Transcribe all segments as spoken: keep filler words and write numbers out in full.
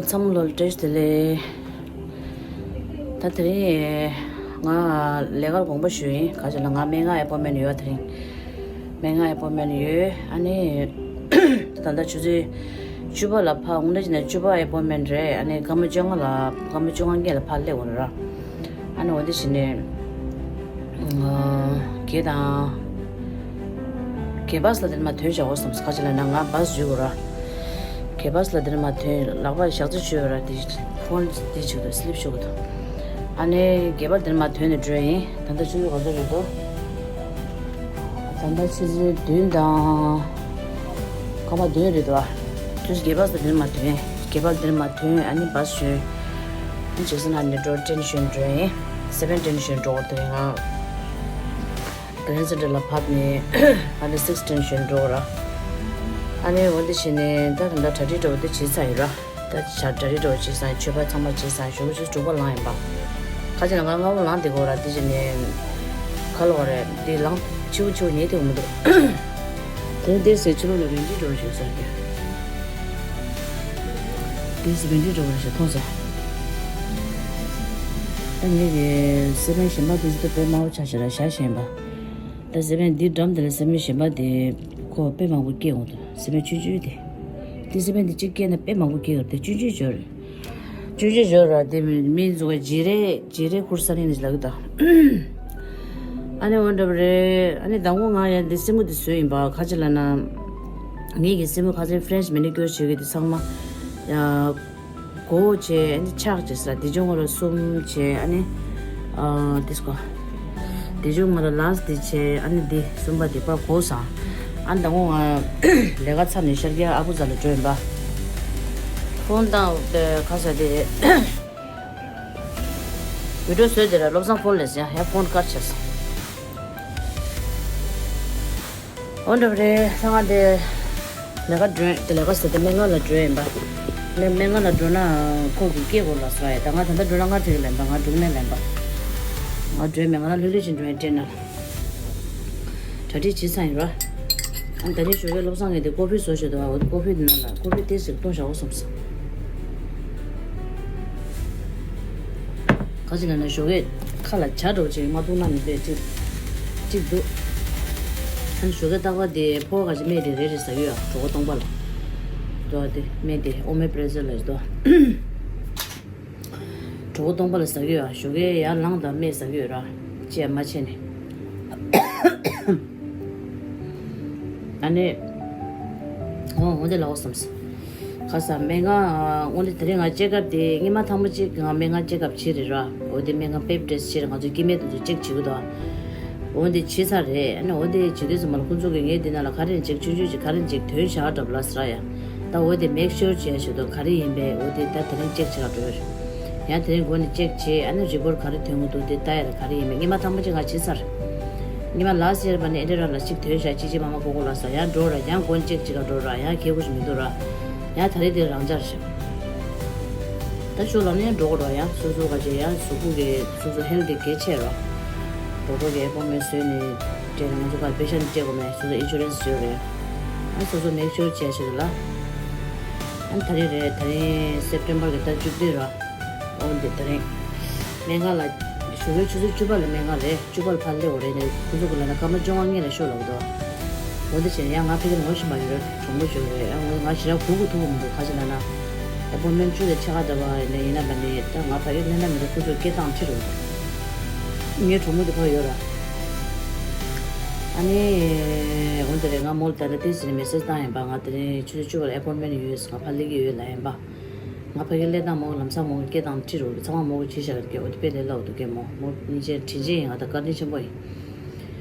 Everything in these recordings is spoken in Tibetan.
ཚང་མ་ལོ་བཀྲ་ཤིས་བདེ་ལེགས། ད་དེ་རིང་ང་ལས་ཀར་དགོངས་པ་ཞུས་ཡིན། ག་ཅི་ལ་ང་སྨན་ཁང་ཨེ་པོན་མེན་ཡོད། དེ་རིང་སྨན་ཁང་ཨེ་པོན་མེན་ཡོད། ཨ་ནི་ད་ལྟ་ཆུ་ཚོད་བཅུ་པ་ལ་ཕར་དགོང་དྲོ་ཕྱི་ནས་བཅུ་པ་ཨེ་པོན་མེན་རེད། ཨ་ནི་སྐར་མ་བཅོ་ལྔ་ལ་སྐར་མ་བཅོ་ལྔ་སྔོན་ལ་ཕར་སླེབས་དགོས་རེད་ར། ཨ་ནི་འོ་དེ་བྱས་ནས་གེ་དང་། གེ་བཱས་ལ་དེར་མ་ཐོན་བྱའོ་བསམ། ག་ཅི་ལ་ན་ང་བཱས་འཇུས་དགོས་ར། གེ་བཱས་ལ་དེར་མ་ཐོན། ལག་པ་ཞག་ཚི་ཆུ་ཡོད་ར། དེ་ཕོན་དེ་བྱེད་དུ་སི་ལིབ་ཤོག་དུ། ཨ་ནི་གེ་བཱས་དེར་མ་ཐོན་ནས་འགྲོ་ཡིན། ད་ལྟ་ཆུ་ཚོད་ག་ཚོད་རེད་དོ། ད་ལྟ་ཆུ་ཚོད་བདུན་དང་། སྐར་མ་བདུན་རེད་དོ། ཆུ་ཚོད་གེ་བཱས་དེར་མ་ཐོན། གེ་བཱས་དེར་མ་ཐོན། ཨ་ནི་བཱས་ཞོན། ཨ་ནི་ཇེག་སན་ཨ་ནི་འགྲོ་ཏྲེན་ཞོན་འགྲོ་ཡིན། སེ་བན་ཏྲེན་ཞོན་འགྲོ་དེ་ང་། གྷ་རན་སེན་ཊར་ལ་བབས་ནས་ཨ་ནི་སིགས་ཏྲེན་ཞོན་འགྲོ་ར། ཨ་ནི་འོ་འདི་བྱས་ནས་ད་ག་འདྲ་གྲ་སྒྲིག་འདྲ་བོ་འདི་བྱས་ཚར་ཡིན་ར། ད་ཆ་གྲ་སྒྲིག་འདྲ་བོ་བྱས་ཚར་ཡིན། མཆོད་པ་ཚང་མ་བྱས་ཚར་ཡིན། ཞོགས་པ་ཆུ་ཚོད་དྲུག་པ་ལངས་ཡིན་པ། ཁ་ཅིག་ལ་ང་སྔ་པོ་ལངས་བསྡད་དགོས་ར། འདི་བྱས་ནས་ག་ལོག་རེད། འདི་ལངས་ཕྱི་པོ་ཕྱི་པོ་ཉལ་ཐུབ་མི་འདུག་དེ་འདིར་ཟེར་ཕྱི་ལོགས་ལ་རིན་ཆེན་འདྲ་བོ་ཞིག་ཟེར་གི། འདིར་ཟེར་རིན་ཆེན་འདྲ་བོ་ཞིག་མཐོང་ཟེར། ད་ངེད་ཀྱི་སེ་བན་གཞན་པ་དེ་ཚོ་དཔེ་དམའ་བོ་ཆགས་ཤག་ར། བཞག་ཤེས་པ། ད་སེ་བན་འདི་འགྲམ་དེ་ལ་སེ་བན་གཞན་པ་དེ་ཁོ་དཔེ་མང་པོ་སྐྱེ་འོང་དུ། སེ་བན་ཆུང་ཆུང་དེ། འདི་སེ་བན་འདི་གཅིག་སྐྱེས་ན་དཔེ་མང་པོ་སྐྱེ་གི་རེད། དེ་ཆུང་ཆུང་ཞོར་རེད། ཆུང་ཆུང་ཞོར་ར། དེ་མི་མི་ཚོ་ག་བརྗེ་རེས་བརྗེ་རེས་ཁུར་ས་ནི་ནི་ལབ་གི་ད། ཨ་ནི་འོ་འདྲ་བ་རེད། ཨ་ནི་དང་པོ་ང་ཡང་འདི་སེན་མོ་འདི་བཟོས་ཡིན་པ། ག་ཅི་ལབ་ན། ངེད་ཀྱི་སེན་མོ་ཁ་སང་ཕ་རེན་ཆི་མེ་ནི་ཀིའུར་བྱེད་ཀྱི་འདི་ཚང་མ་ཡ། མགོ་བོ་བྱས། ཨ་ནི་ཕྱག་བྱས་ས། འདི་ཅུང་ང་ལ་གསུམ་བྱས། ཨ་ནི་ཨ་འདི་སྐོར། འདི་ཅུང་ང་ལ་ལཱས་འདི་བྱས། ཨ་ནི་འདི་གསུམ་པ་འདི་པར་གོ་སང་། ཨ་ནི་དང་པོ་ང་ལས་ཀ་ཚར་ནས་ཤར་རྒྱག་ཨ་ཁུ་རྩ་ལ་འགྲོ་ཡིན་པ། ཕོན་བཏང་དེ་ཁ་ས་དེ། བི་ཌིའོ་བཟོས་དེ་ལ་བློ་བཟང་ཕོན་ལས་ཡ་ཡ་ཕོན་དཀར་བྱས་སོང་། འོ་འདྲ་བ་རེད། ད་ང་དེ་ལས་ཀ་འགྲོ་དེ་ལས་ཀ་ཟེར་ཏེ་སྨན་ཁང་ལ་འགྲོ་ཡིན་པ། སྨན་སྨན་ཁང་ལ་འགྲོ་ན་ཁོ་གི་སྐད་གོ་ལ་སོ་ཡ། ད་ང་ད་ལྟ་འགྲོ་ན་ང་དེ་གི་ལན་པ། ང་འགྲོ་མེད་ལན་པ། ང་འགྲོ་མེད། ང་རང་ལྷོད་ལྷོད་ཅིག་འགྲོ་ཡིན་དྲན་ན། གྲ་སྒྲིག་བྱེད་ཚར་ཡིན་ར། ཨ་ད་ནི་ཞོགས་ཀས་བློ་བཟང་ངས་དེ་ཀོ་ཕི་བཟོ་ཞོག་དང་། འོ་དེ་ཀོ་ཕི་དེ་ནང་ལ་ཀོ་ཕི་དེ་ཟིག་བཏུང་བཞག་འོ་བསམ་སོང་། ག་ཅི་ལབ་ན་ཞོགས་ཀས་ཁ་ལ་ཇ་འདྲ་བོ་ཅིག་མ་བཏུང་ན་མི་འདོད་ཅིག་ཅིག་འདུག་ཨ་ནི་ཞོགས་ཀས་རྟག་པར་དེ་ཕོ་བ་ག་ཅི་སྨན་དེ་རེ་རེ་ཟ་གི་ཡོད། གྲོད་ཁོག་སྟོང་པ་ལ་འདུག་དེ་སྨན་དེ་ཨོ་མེ་པི་རེ་ཛོལ་ལ་འདུག་གྲོད་ཁོག་སྟོང་པ་ལ་ཟ་གི་ཡོད། ཞོགས་ཀས་ཡར་ལངས་དང་སྨན་ཟ་གི་ཡོད་ར། ཅི་ཡང་མ་བྱས་ནས། ཨ་ནི། འོ་འོ་དེ་ལ་འོ་བསམ་སོང་། ཁ་ས་སྨན་ཁང་། འོ་དེ་དེ་རིང་ང་ཅེག་ཨབ་དེ་སྔོན་མ་ཐེངས་མ་གཅིག་ང་སྨན་ཁང་ཅེག་ཨབ་བྱས་རེད་ར། འོ་དེ་སྨན་ཁང་པེབ་ཊེ་སི་ཊི་བྱས་རེད། ང་ཚོ་སྐྱེ་དམན་དེ་ཚོ་ཅེག་བྱེད་གི་འདུག་འོ་དེ་བྱས་ཚར་རེད། ཨ་ནི་འོ་དེ་བྱེད་དུས་ཙམ་པ་ལ་ཁོ་ཚོ་གིས་ངས་འདི་ནང་ལ་ག་རེ་ཅེག་ཆུང་ཆུང་ཅིག་ག་རེ་ཅེག་ཐོན་བཞག་འདྲ་པོ་ལ་ཟེར་ཡ། ད་འོ་དེ་མེག་ཤོར་བྱས་ཞུ་དོ། ག་རེ་ཡིན་པས། འོ་དེ་ད་དེ་རིང་ཅེག་བྱེད་ག་འགྲོ་ཡོད་རེད། ཡང་དེ་རིང་འགོ་ནས་ཅེག་བྱས། ཨ་ནི་རི་པོར་ཊི་ག་རེ་ཐོན་གི་འདུག་དེ་ལྟ་ཡ་ལ་ག་རེ་ཡིན་པས། སྔོན་མ་ཐེངས་མ་གཅིག་ང་བྱས་ཚར། སྔོན་མ་ལཱས་ཡར་པ་ནས་ཨེ་འདྲ་ར་ལ་གཅིག་ཐོན་བཞག་ཅི་ཅི་མ་མ་ཀོ་ཀོ་ལ་ཟེར། ཡང་འགྲོ་ར། ཡང་འགོ་ནས་ཅེག་བྱེད་ག་འགྲོ་ར། ཡང་ཁེ་པོ་ཞིག་མི་འདུག་ར། ཡང་ད་རེས་དེ་རང་འཇགས་རེད་ཤག་ད་ཤོག་ལམ་ནས་འགྲོ་དགོས་རེད། ཡང་སོ་སོ་ག་ཅེ་ཡང་གཟུགས་པོ་གི་སོ་སོ་ཧེལ་ཐི་གལ་ཆེ་རེད། ཌོག་ཊར་གི་ཨེ་པོན་མེན་ཊི་བཟོས་ནས་སྤྲད་ནས་ང་ཚོ་གར་པེ་ཤན་ཊི་སྤྲད་དགོས་མེད། སོ་སོ་ཨིན་ཤུ་རན་སི་བཟོས་རེད། ཨ་སོ་སོ་མེག་ཤོར་བྱས་ཤིག་ལ། ཨ་ད་རེས་རེད། ད་རིང་སེབ་ཊེམ་པར་གི་ཟླ་བཅུ་བདུན་རེད། འོ་འདི་ད་རིང་སྨན་ཁང་ལ་ཞོགས་པའི་ཆུ་ཚོད་བཅུ་པ་ལ་སྨན་ཁང་རེད། བཅུ་པ་ལ་ཕར་སླེབས་དགོས་རེད། ནས་ཁོ་ཚོ་གི་ལབ་ན་སྐར་མ་བཅོ་ལྔ་སྔོན་ལ་ཤོག་ལབ་འདུག་འོ་འདི་བྱས་ནས་ཡང་ང་ཕ་གི་ལ་ངོ་ཤེས་པ་ཡོད་རེད། གྲོགས་མོ་ཅིག་ཡོད་རེད། ཡང་ང་ང་ཞེ་དྲག་སྒུག་དགོས་ཐུག་གི་མི་འདུག་ག་ཅི་ལབ་ན། ཨེ་པོན་མེན་ཊི་བཅུ་དང་ཕྱེད་ཀ་འདྲ་པོ་ཡིན་ན་ཡིན་ན་མ་ནི་ད་ང་ཕ་གིར་སླེབས་ན་མི་འདུག་ཁོ་ཚོས་སྐད་བཏང་ཁྲིད་རོགས། ངའི་གྲོགས་མོ་དེ་ཕར་ཡོད་ར། ཨ་ནི། འོན་ཏེ་རེད། ང་མོ་ལ་ད་ལྟ་ཏོག་ཙམ་མེ་སེ་ཇི་བཏང་ཡིན་པ། ང་དེ་རིང་ཆུ་ཚོད་བཅུ་པར་ཨེ་པོན་མེན་ཊི་ཡོད་ཟེར། ང་ཕར་སླེབས་ཀྱི་ཡོད་ལབ་ཡིན་པ། ང་ཕ་གིར་སླེབས་སྟངས་མོ་ལམ་སང་མོ་སྐད་བཏང་ཁྲིད་རོགས། ཚང་མ་མོ་གིས་བྱས་བཞག་གི་འོ་དེ་དཔེ་ལས་སླ་བོ་འདུག་གས། མོ་མོ་གཉིས་ཆ་དྲིན་ཆེན་ཡིན། ང་ད་བཀའ་དྲིན་ཆེན་པོ་ཡིན།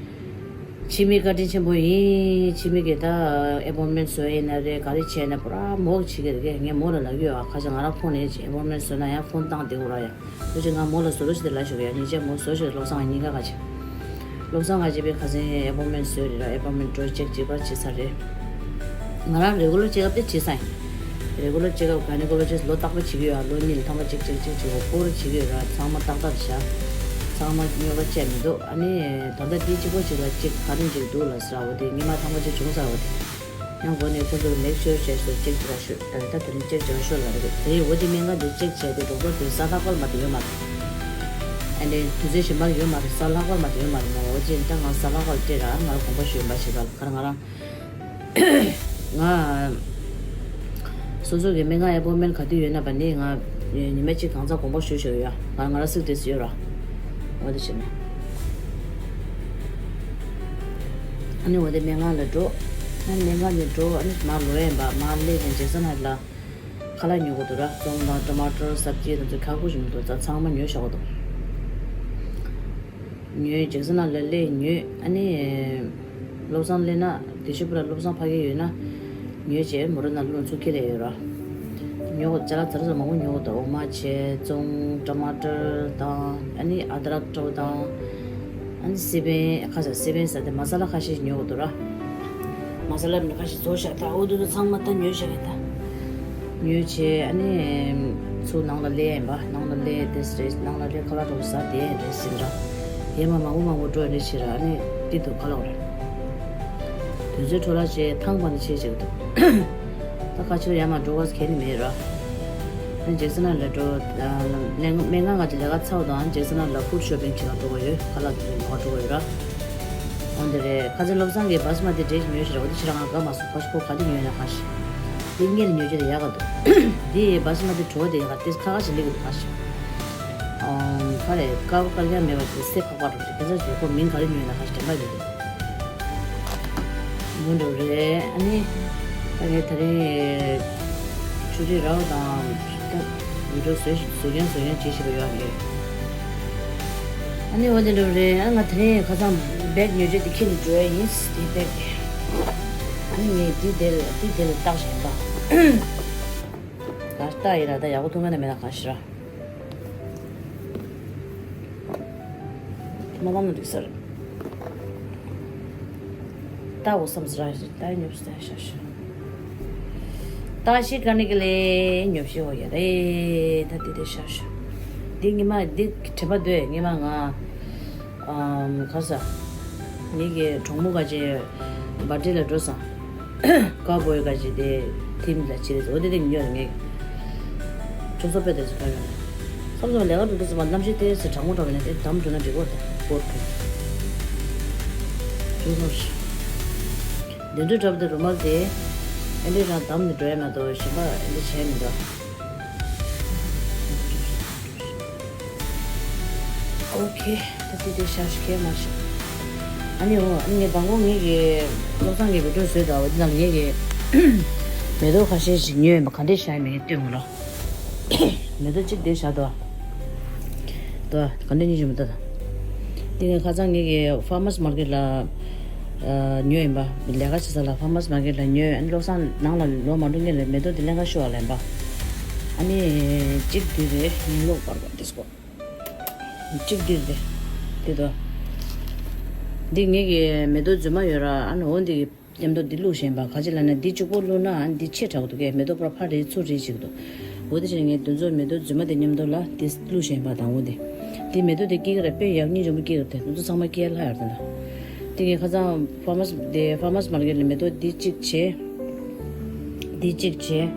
ཕྱི་མི་བཀའ་དྲིན་ཆེན་པོ་ཡིན། ཕྱི་མི་གིས་ད་ཨེ་པོན་མེན་ཊི་བཟོ་ཡིན་ན་རེད། ག་རེ་བྱས་ན་པུ་ར་མོ་གིས་བྱེད་ཀྱི་རེད་གས། ངས་མོ་ལ་ལབ་ཀྱི་ཡོད། ཨ་ཁ་ཤས་ང་རང་ཕོན་ནས་ཨེ་པོན་མེན་ཊི་བཟོས་ན་ཡང་ཕོན་བཏང་བསྡད་དགོས་ར་ཡ། ཁོ་ཅིག་ང་མོ་ལ་བཟོ་རོགས་བྱེད་དེ་ལབ་ཞུ་གི་ཡ། ཉེ་ཆར་མོ་བཟོ་ཞིག་བློ་བཟང་གཉིས་ཀ་ག་ཅིག་བློ་བཟང་ང་བྱས་པའི་ཁ་སང་ཨེ་པོན་མེན་ཊི་བཟོས་རེད་ར། ཨེ་པོན་མེན་ཊི་འགྲོ་ཅེག་ཅིག་པར་བྱེད་ཚར་རེད། ང་རང་རེ་གུ་ལར་ཅེག་ཨབ་དེ་བྱེད་ས་ཡིན། རེ་གུ་ལར་ཅེག་ཨབ་ག་ནི་གུ་ལར་ཅེག་ལོ་རྟག་པར་བྱེད་ཀྱི་ཡོད། ཨ་ལོ་གཉིས་ལ་ཐེངས་མ་གཅིག་གཅིག་གཅིག་གཅིག་འོ་སྐོར་བྱེད་ཀྱི་ཡོད་ར། ཚང་མ་ཏག་ཏག་བཞག་ཚང་མ་སྨྱོ་ག་བྱས་མི་འདུག་ཨ་ནི་ད་ལྟ་དེ་གཅིག་པོ་ཞིག་ལ་ཅིག་ག་རེ་ཅིག་འདུག་ལ་ཟེར་བ་དེ་སྔོན་མ་ཐེངས་མ་ཅིག་བྱུང་ཚར་བ་དེ། ཡང་སྒོ་ནས་ཁོ་ཚོར་མེག་ཤོར་བྱས་སོ་ཅེག་བྱེད་རོགས་ཞུ། ད་ད་དེ་རིང་ཅེག་བྱེད་རོགས་ཞུ་ལབ་རེད། དེ་ཡི་འོ་དེ་སྨན་ཁང་དེ་ཅེག་བྱས་ཏེ་ཌོག་ཊར་དེ་གཟའ་ལྷག་པར་མ་གཏོགས་ཡོད་མ་རེད། ཨ་ནི་དུས་ཚོད་གཞན་པར་ཡོད་མ་རེད། གཟའ་ལྷག་པར་མ་གཏོགས་ཡོད་མ་རེད་མོ། འོ་དེ་ད་ང་གཟའ་ལྷག་པར་སྤྲད་ར། ང་རང་དགོངས་པ་ཞུ་ཡིན་པ་ཞིག་ལ་ཁར་ང་རང་ང་སོ་སོ་གི་སྨན་ཁང་ཨེ་པོ་མེན་ག་དུས་ཡོད་ན་བ་ནི་ང་ཉི་མ་གཅིག་གང་ཚང་དགོངས་པ་ཞུ་ཞུ་ཡོད། ང་ང་རང་སིག་ཌེས་ཡོད་ར། འོ་དེ་བྱས་ནས་ཨ་ནི་འོ་དེ་སྨན་ཁང་ལ་འགྲོ། ཨ་ནི་སྨན་ཁང་ནས་འགྲོ། ཨ་ནི་མར་ལོག་ཡིན་པ། མར་སླེབས་ནས་ཇེག་སན་ཧའེཊ་ལ་ཁ་ལག་ཉོ་དགོས་འདུག་ར། ཙོང་དང་ཊ་མ་ཊར་སབ་ཇི་དང་ཚོ་ཁག་པོ་ཞིག་མི་འདུག་ད་ཚང་མ་ཉོས་བཞག་གོ་འདུག་ཉོས། ཇེག་སན་ཧའེཊ་ལ་སླེབས་ཉོས། ཨ་ནི་བློ་བཟང་སླེབས་ན་དེ་ཤུ་པུ་ར་བློ་བཟང་ཕ་གི་ཡོད་ན་ཉོས་བྱས་མོ་རོ་ན་ལུང་ཚུར་ཁྱེར་ལས་ཡོད་ར། ཉོ་དགོས་ཅ་ལག་ཚར་ཚར་མང་པོ་ཉོ་དགོས་འདུག་འོ་མ་བྱས་ཙོང་ཊ་མ་ཊར་དང་ཨ་ནི་ཨ་དྲག་ཊོ་དང་། ཨ་ནི་སི་པན་ཁ་ཤས་སི་པན་ཟ་དེ་མ་ས་ལ་ཁ་ཤས་ཉོ་དགོས་འདུག་ར། མ་ས་ལ་མི་ཁ་ཤས་བཟོ་བཞག་ད་འོ་དུ་དུ་ཚང་མ་ད་ཉོས་བཞག་གི་ད། ཉོས་བྱས་ཨ་ནི་ཚུར་ནང་ལ་སླེབས་ཡིན་པ། ནང་ལ་སླེབས་དེ་རེད། ནང་ལ་སླེབས་ཁ་ལག་འགྲོ་ཟ་དེ་རེད་ཟིན་འདྲ། ཡས་མ་མང་པོ་མང་པོ་འགྲོ་རེད་བྱས་ར། ཨ་ནི་འདི་འདུག་ཁ་ལག་ར། དུས་ཚོད་འཕྲོ་བརླག་བྱས་ཐང་པ་ནི་བྱས་བྱས་འདུག་ད་ཁ་ཕྱིར་ཡར་མར་འགྲོ་དགོས་གལ་ནི་མེད་ར། ཨ་ནི་ཇེག་སན་ཧའེཊ་ལ་འགྲོ། སྨན་ཁང་ང་ཅིག་ལས་ཀ་ཚར་བ་དང་ཇེག་སན་ཧའེཊ་ལ་ཕུཌ་ཤོ་པིང་བྱེད་ལ་འགྲོ་དགོས་ཡོད། ཁ་ལག་དེ་ཉོ་བ་འགྲོ་དགོས་ཡོད་ར། འོན་ཏེ་རེད། ཁ་སང་བློ་བཟང་གིས་བྷ་སི་མ་ཏི་འབྲས་ཉོས་ཤིག་ར། འོ་དེ་ཕྱིར་ང་དགའ་མ་སོང་། ཁ་ཤས་ཁོ་ག་དེ་ཉོས་ན་ཁ་ཤས། དེ་སྔོན་ལ་ཉོས་རྒྱུ་དེ་ཡག་ག་འདུག་དེ་བྷ་སི་མ་ཏི་བྲོ་དེ་ཡག་ག་དེ་ཁ་ཁ་ཞིག་སླེབས་ཀྱི་འདུག་ཁ་ཤས། ཨམ་ག་རེ་དཀར་པོ་དཀར་རྐྱང་མེད་པ་དེ་སེ་ཕག་པ་འགྲོ་དེ་དེ་ཚོ་ཁོ་མིང་ག་རེ་ཉོས་ན་ཁ་ཤས་དྲན་པ་ཡོད་དེ། མོ་འགྲོ་རེད། ཨ་ནི་ད་ངས་དེ་རིང་ཆུ་ཚོད་རེ་བ་དང་ད་ཡུ་ཊུབ་བཟོས་བཟོས་མཁན་བཟོ་མཁན་བྱེད་ཤེས་པ་ཡོད་རེད། ཨ་ནི་འོ་དེ་འགྲོ་རེད། ཨ་ང་དེ་རིང་ཁ་སང་བེག་ཉོ་རྒྱུ་དེ་ཁྱེར་ནས་འགྲོ་ཡ་ཡིན། དེ་བེག་དེ་ཨ་ནི་ངས་དེ་དེ་ལ་དེ་དེ་ལ་བཏགས་བཞག་ཡིན་པ། ད་ལྟ་ཡིན་ར། ད་ཡག་པོ་ཐུག་ན་ན་མེད་ན་གང་ཤེས་ར། མ་ལམ་ན་འགྲིག་ས་རེད། ད་འོ་བསམ་ས་ར་ཞིག་ད་ཉོབ་ས་ད་ཤ་ཤ། ད་ཤི་ཀ་ནི་གི་ལེ་ཉོབ་ཤི་འོ་ཡ་རེད། ད་དེ་དེ་ཤ་ཤ། འདི་ཉི་མ་འདི་དྲན་པ་འདོད། ཉི་མ་ང་ཨམ་ག་ས་ངེད་ཀྱི་གྲོགས་མོ་ག་ཅེ་བར་ཐི་ལ་འགྲོ་སོང་། ཀའོ་བོའི་ག་ཅེ་དེ་ཐིམ་ལ་ཅི་རེད། འོ་དེ་དེ་ཉོ་རེད། ངས་ཁྱོད་ཚོ་དཔེ་དེ་ཚོ་ག་ཡོད་ན་བསམ་བསམ་ལས་ཀ་འགྲོ་དུས་ཙམ་པ་གནམ་གཤིས་དེ་ཚེ་གྲང་མོ་འགྲོ་བས་ན་དེ་དམ་འགྲོ་ན་འགྲིག་གོ་ད་སྤོར་ཁུལ་ཅུང་ཟད་ཞིག་དེ་འདྲ་འདྲ་པོ་དེ་རུ་མལ་དེ་ཨེ་འདྲ་རང་དམ་ནས་འགྲོ་ཡ་མ་གཏོགས་གཞན་པ་ཨེ་འདྲ་བྱས་མི་འདུག་ཨོ་ཁེ། ད་དེ་དེ་ཤ་ཤ་ཁེ་མ་ཤ། ཨ་ནི་འོ་ཨ་ནི་ངས་དང་པོ་ངེད་ཀྱི་བློ་བཟང་གི་བི་ཌིའོ་བཟོས་དང་། འོ་དེ་ནང་ངེད་ཀྱི་མེ་ཏོག་ཁ་ཤས་ཤིག་ཉོས་ཡིན་པ། ག་འདྲས་ཤ་ཡིན་མིན་སྟོན་ངོ་རོགས། མེ་ཏོག་གཅིག་དེ་བཞག་འདུག་འདུག་ག་འདྲ་ཉིད་ཅིག་མི་འདུག་དེ་ནས་ཁ་སང་ངེད་ཀྱི་ཕར་མར་སི་མར་ཀེཊ་ལ་ཨ་ཉོས་ཡིན་པ། ལས་ཀ་བྱེད་ས་ལ་ཕར་མར་སི་མར་ཀེཊ་ལ་ཉོས། ཨ་ནི་བློ་བཟང་ནང་ལ་ལོག་མ་འགྲོ་སྔོན་ལ་མེ་ཏོག་དེ་ལེན་ག་ཤོག་ཨ་ལེན་པ། ཨ་ནི་གཅིག་དེ་རེད། ཡིན་ལོག་པར་པ་དེ་སྐོར་གཅིག་དེ་རེད། དེ་དོ། འདི་ངེད་ཀྱི་མེ་ཏོག་རྫུན་མ་ཡོད་ར། ཨ་ནི་འོ་འདི་གི་མཉམ་དུ་འདི་བླུགས་བཞིན་པ། ག་ཅི་ལབ་ན་འདི་གཅིག་པོ་བླུགས་ན་འདི་ཆེ་དྲགས་འདུག་གས། མེ་ཏོག་པར་ཕར་རེ་ཚུར་རེ་བྱེད་ཀྱི་འདུག་འོ་དེ་བྱས་ངས་དེ་ཚོ་མེ་ཏོག་རྫུན་མ་དེ་མཉམ་དུ་ལ་འདི་བླུགས་བཞིན་པ་དང་། འོ་འདི་འདི་མེ་ཏོག་དེ་སྐྱེ་གི་རེད། དཔེ་ཡག་སྙིང་རྗེ་མོ་སྐྱེ་གི་རེད། དེ་ཚོ་ཚང་མ་སྐྱེ་ལྷ་ཡོད་རེད་ད། དེ་ངས་ཁ་སང་ཕར་མ་སི་དེ་ཕར་མ་སི་མར་ཀེཊ་ལ་མེ་ཏོག་འདི་གཅིག་བྱས། འདི་གཅིག་བྱས།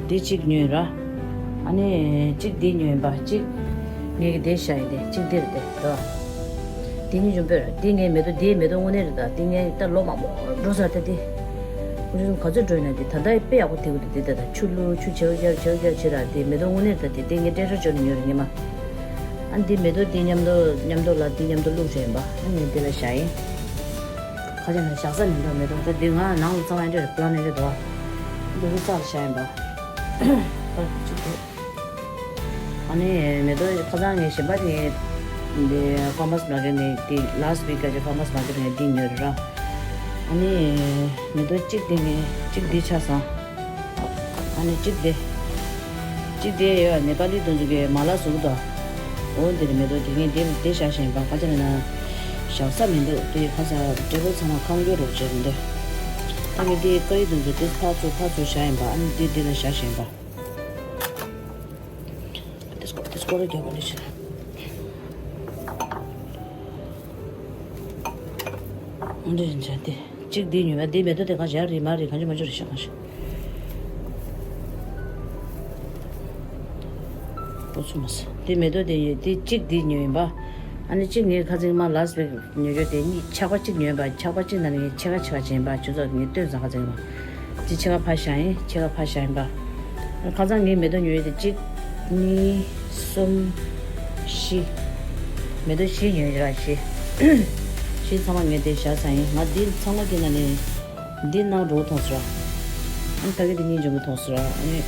འདི་གཅིག་ཉོས་ར། ཨ་ནི་གཅིག་འདི་ཉོས་པ། གཅིག་ངས་ཀྱི་དེ་བཞག་ཡིན་ཏེ། གཅིག་འདིར་དེ་དོ། འདི་གཉིས་འཇོན་པོས་ར། འདི་ངའི་མེ་ཏོག་འདིའི་མེ་ཏོག་དངོས་གནས་རེད་ད། འདི་ངའི་ད་ལོ་མང་པོ་འགྲོ་ས་རེད་ད་འདི། ཁོ་ཚོ་ག་ཚོད་འགྲོ་ཡིན་ན་འདི་ད་ལྟ་དཔེ་ཡག་པོ་དེ་གོ་འདུག་འདི་ད་ད་ཆུ་བླུགས་ཆུ་བྱེའུ་རྒྱག་བྱེའུ་རྒྱག་བྱེད་ར། འདི་མེ་ཏོག་དངོས་གནས་རེད་ད། འདི་འདི་ངས་ཊེ་རེ་ཊར་ཇོ་ནས་ཉོས་རེད་ཉི་མ། ཨ་འདི་མེ་ཏོག་འདི་མཉམ་དུ་མཉམ་དུ་ལ་འདི་མཉམ་དུ་བླུགས་བྱས་ཡིན་པ། ཨ་ངས་འདི་ལ་བཞག་ཡིན། ཁ་ཅིག་ན་བཞག་ས་མི་འདུག་མེ་ཏོག་ད་འདི་ང་ནང་ལ་ཚང་མ་འདྲ་པི་ལན་འདྲ་འདུག་འདི་རུ་རྩ་ལ་བཞག་ཡིན་པ། ཨ་ནི་མེ་ཏོག་ཁ་སང་ངས་གཞན་པ་དེ་འདི་ཕར་མར་སི་མར་ཀེཊ་ནས་དེ་ལ་སི་ཊི་ཝིག་ག་ཅིག་ཕར་མར་སི་མར་ཀེཊ་ནས་འདི་ཉོས་རེད་ར། ཨ་ནི་མེ་ཏོག་གཅིག་དེ་ངས་གཅིག་འདི་ཆགས་སོང་། ཨ་ནི་གཅིག་དེ། གཅིག་དེ་ཡོད་ནེ་པ་ལི་དེ་ཚོ་གི་མ་ལ་བཟོ་གི་འདུག་འོ་འདི་རེད་མེ་ཏོག་དེ་ངས་འདི་འདི་བཞག་བཞིན་པ་ཁ་ཅིག་ན་ན་བཞག་ས་མི་འདུག་དེ་ཁ་ས་ཊེ་བལ་ཚང་མ་ཁང་སྐྱོར་རོགས་བྱས་མི་འདུག་ཨ་ནི་དེ་ཀ་ཡི་དེ་ཚོ་དེ་ཕར་ཚུར་ཕར་ཚུར་བཞག་ཡིན་པ། ཨ་ནི་འདི་འདི་ལ་བཞག་བཞིན་པ། དེ་སྐོར་དེ་སྐོར་རེ་རྒྱབ་པ་ལས་བྱེད། འདི་རིན་ཆེན་དེ། གཅིག་འདི་ཉོས་པ། འདི་མེ་ཏོག་དེ་གང་ཞག་རིལ་མ་རིལ་གང་ཅི་མ་ཅི་རེད་ཤག་གང་ཞག་འོ་ཚུ་མ་ཟ། འདི་མེ་ཏོག་དེ་ཡོད་དེ་གཅིག་འདི་ཉོས་ཡིན་པ། ཨ་ནི་གཅིག་ངས་ཁ་ཚིག་མ་ལ་སི་བེག་ཉོས་ཡོད་དེ་གཉིས་ཆག་པ་གཅིག་ཉོས་པ། ཆག་པ་གཅིག་ནང་ནས་ངས་ཕྱེད་ཀ་ཕྱེད་ཀ་བྱིན་པ། ཁྱོད་ཚོ་ངས་སྟོན་ཙང་ཁ་ཚིག་མ། འདི་ཕྱེད་ཀ་ཕར་བཞག་ཡིན། ཕྱེད་ཀ་ཕར་བཞག་ཡིན་པ། ཁ་སང་ངས་མེ་ཏོག་ཉོས་ཡོད་དེ་གཅིག་གཉིས། གསུམ། བཞི། མེ་ཏོག་བཞི་ཉོས་ཡོད་ར་བཞི། བཞི་ཚང་མ་ངས་དེ་བཞག་ཚར་ཡིན། ང་འདི་ཚང་མ་སྐྱེ་ན་ནི། འདི་ནང་འགྲོ་མཐོང་སོང་། ཨ་ནི་ཕ་གི་དེ་གཉིས་འཇོན་པོ་མཐོང་སོང་། ཨ་ནི་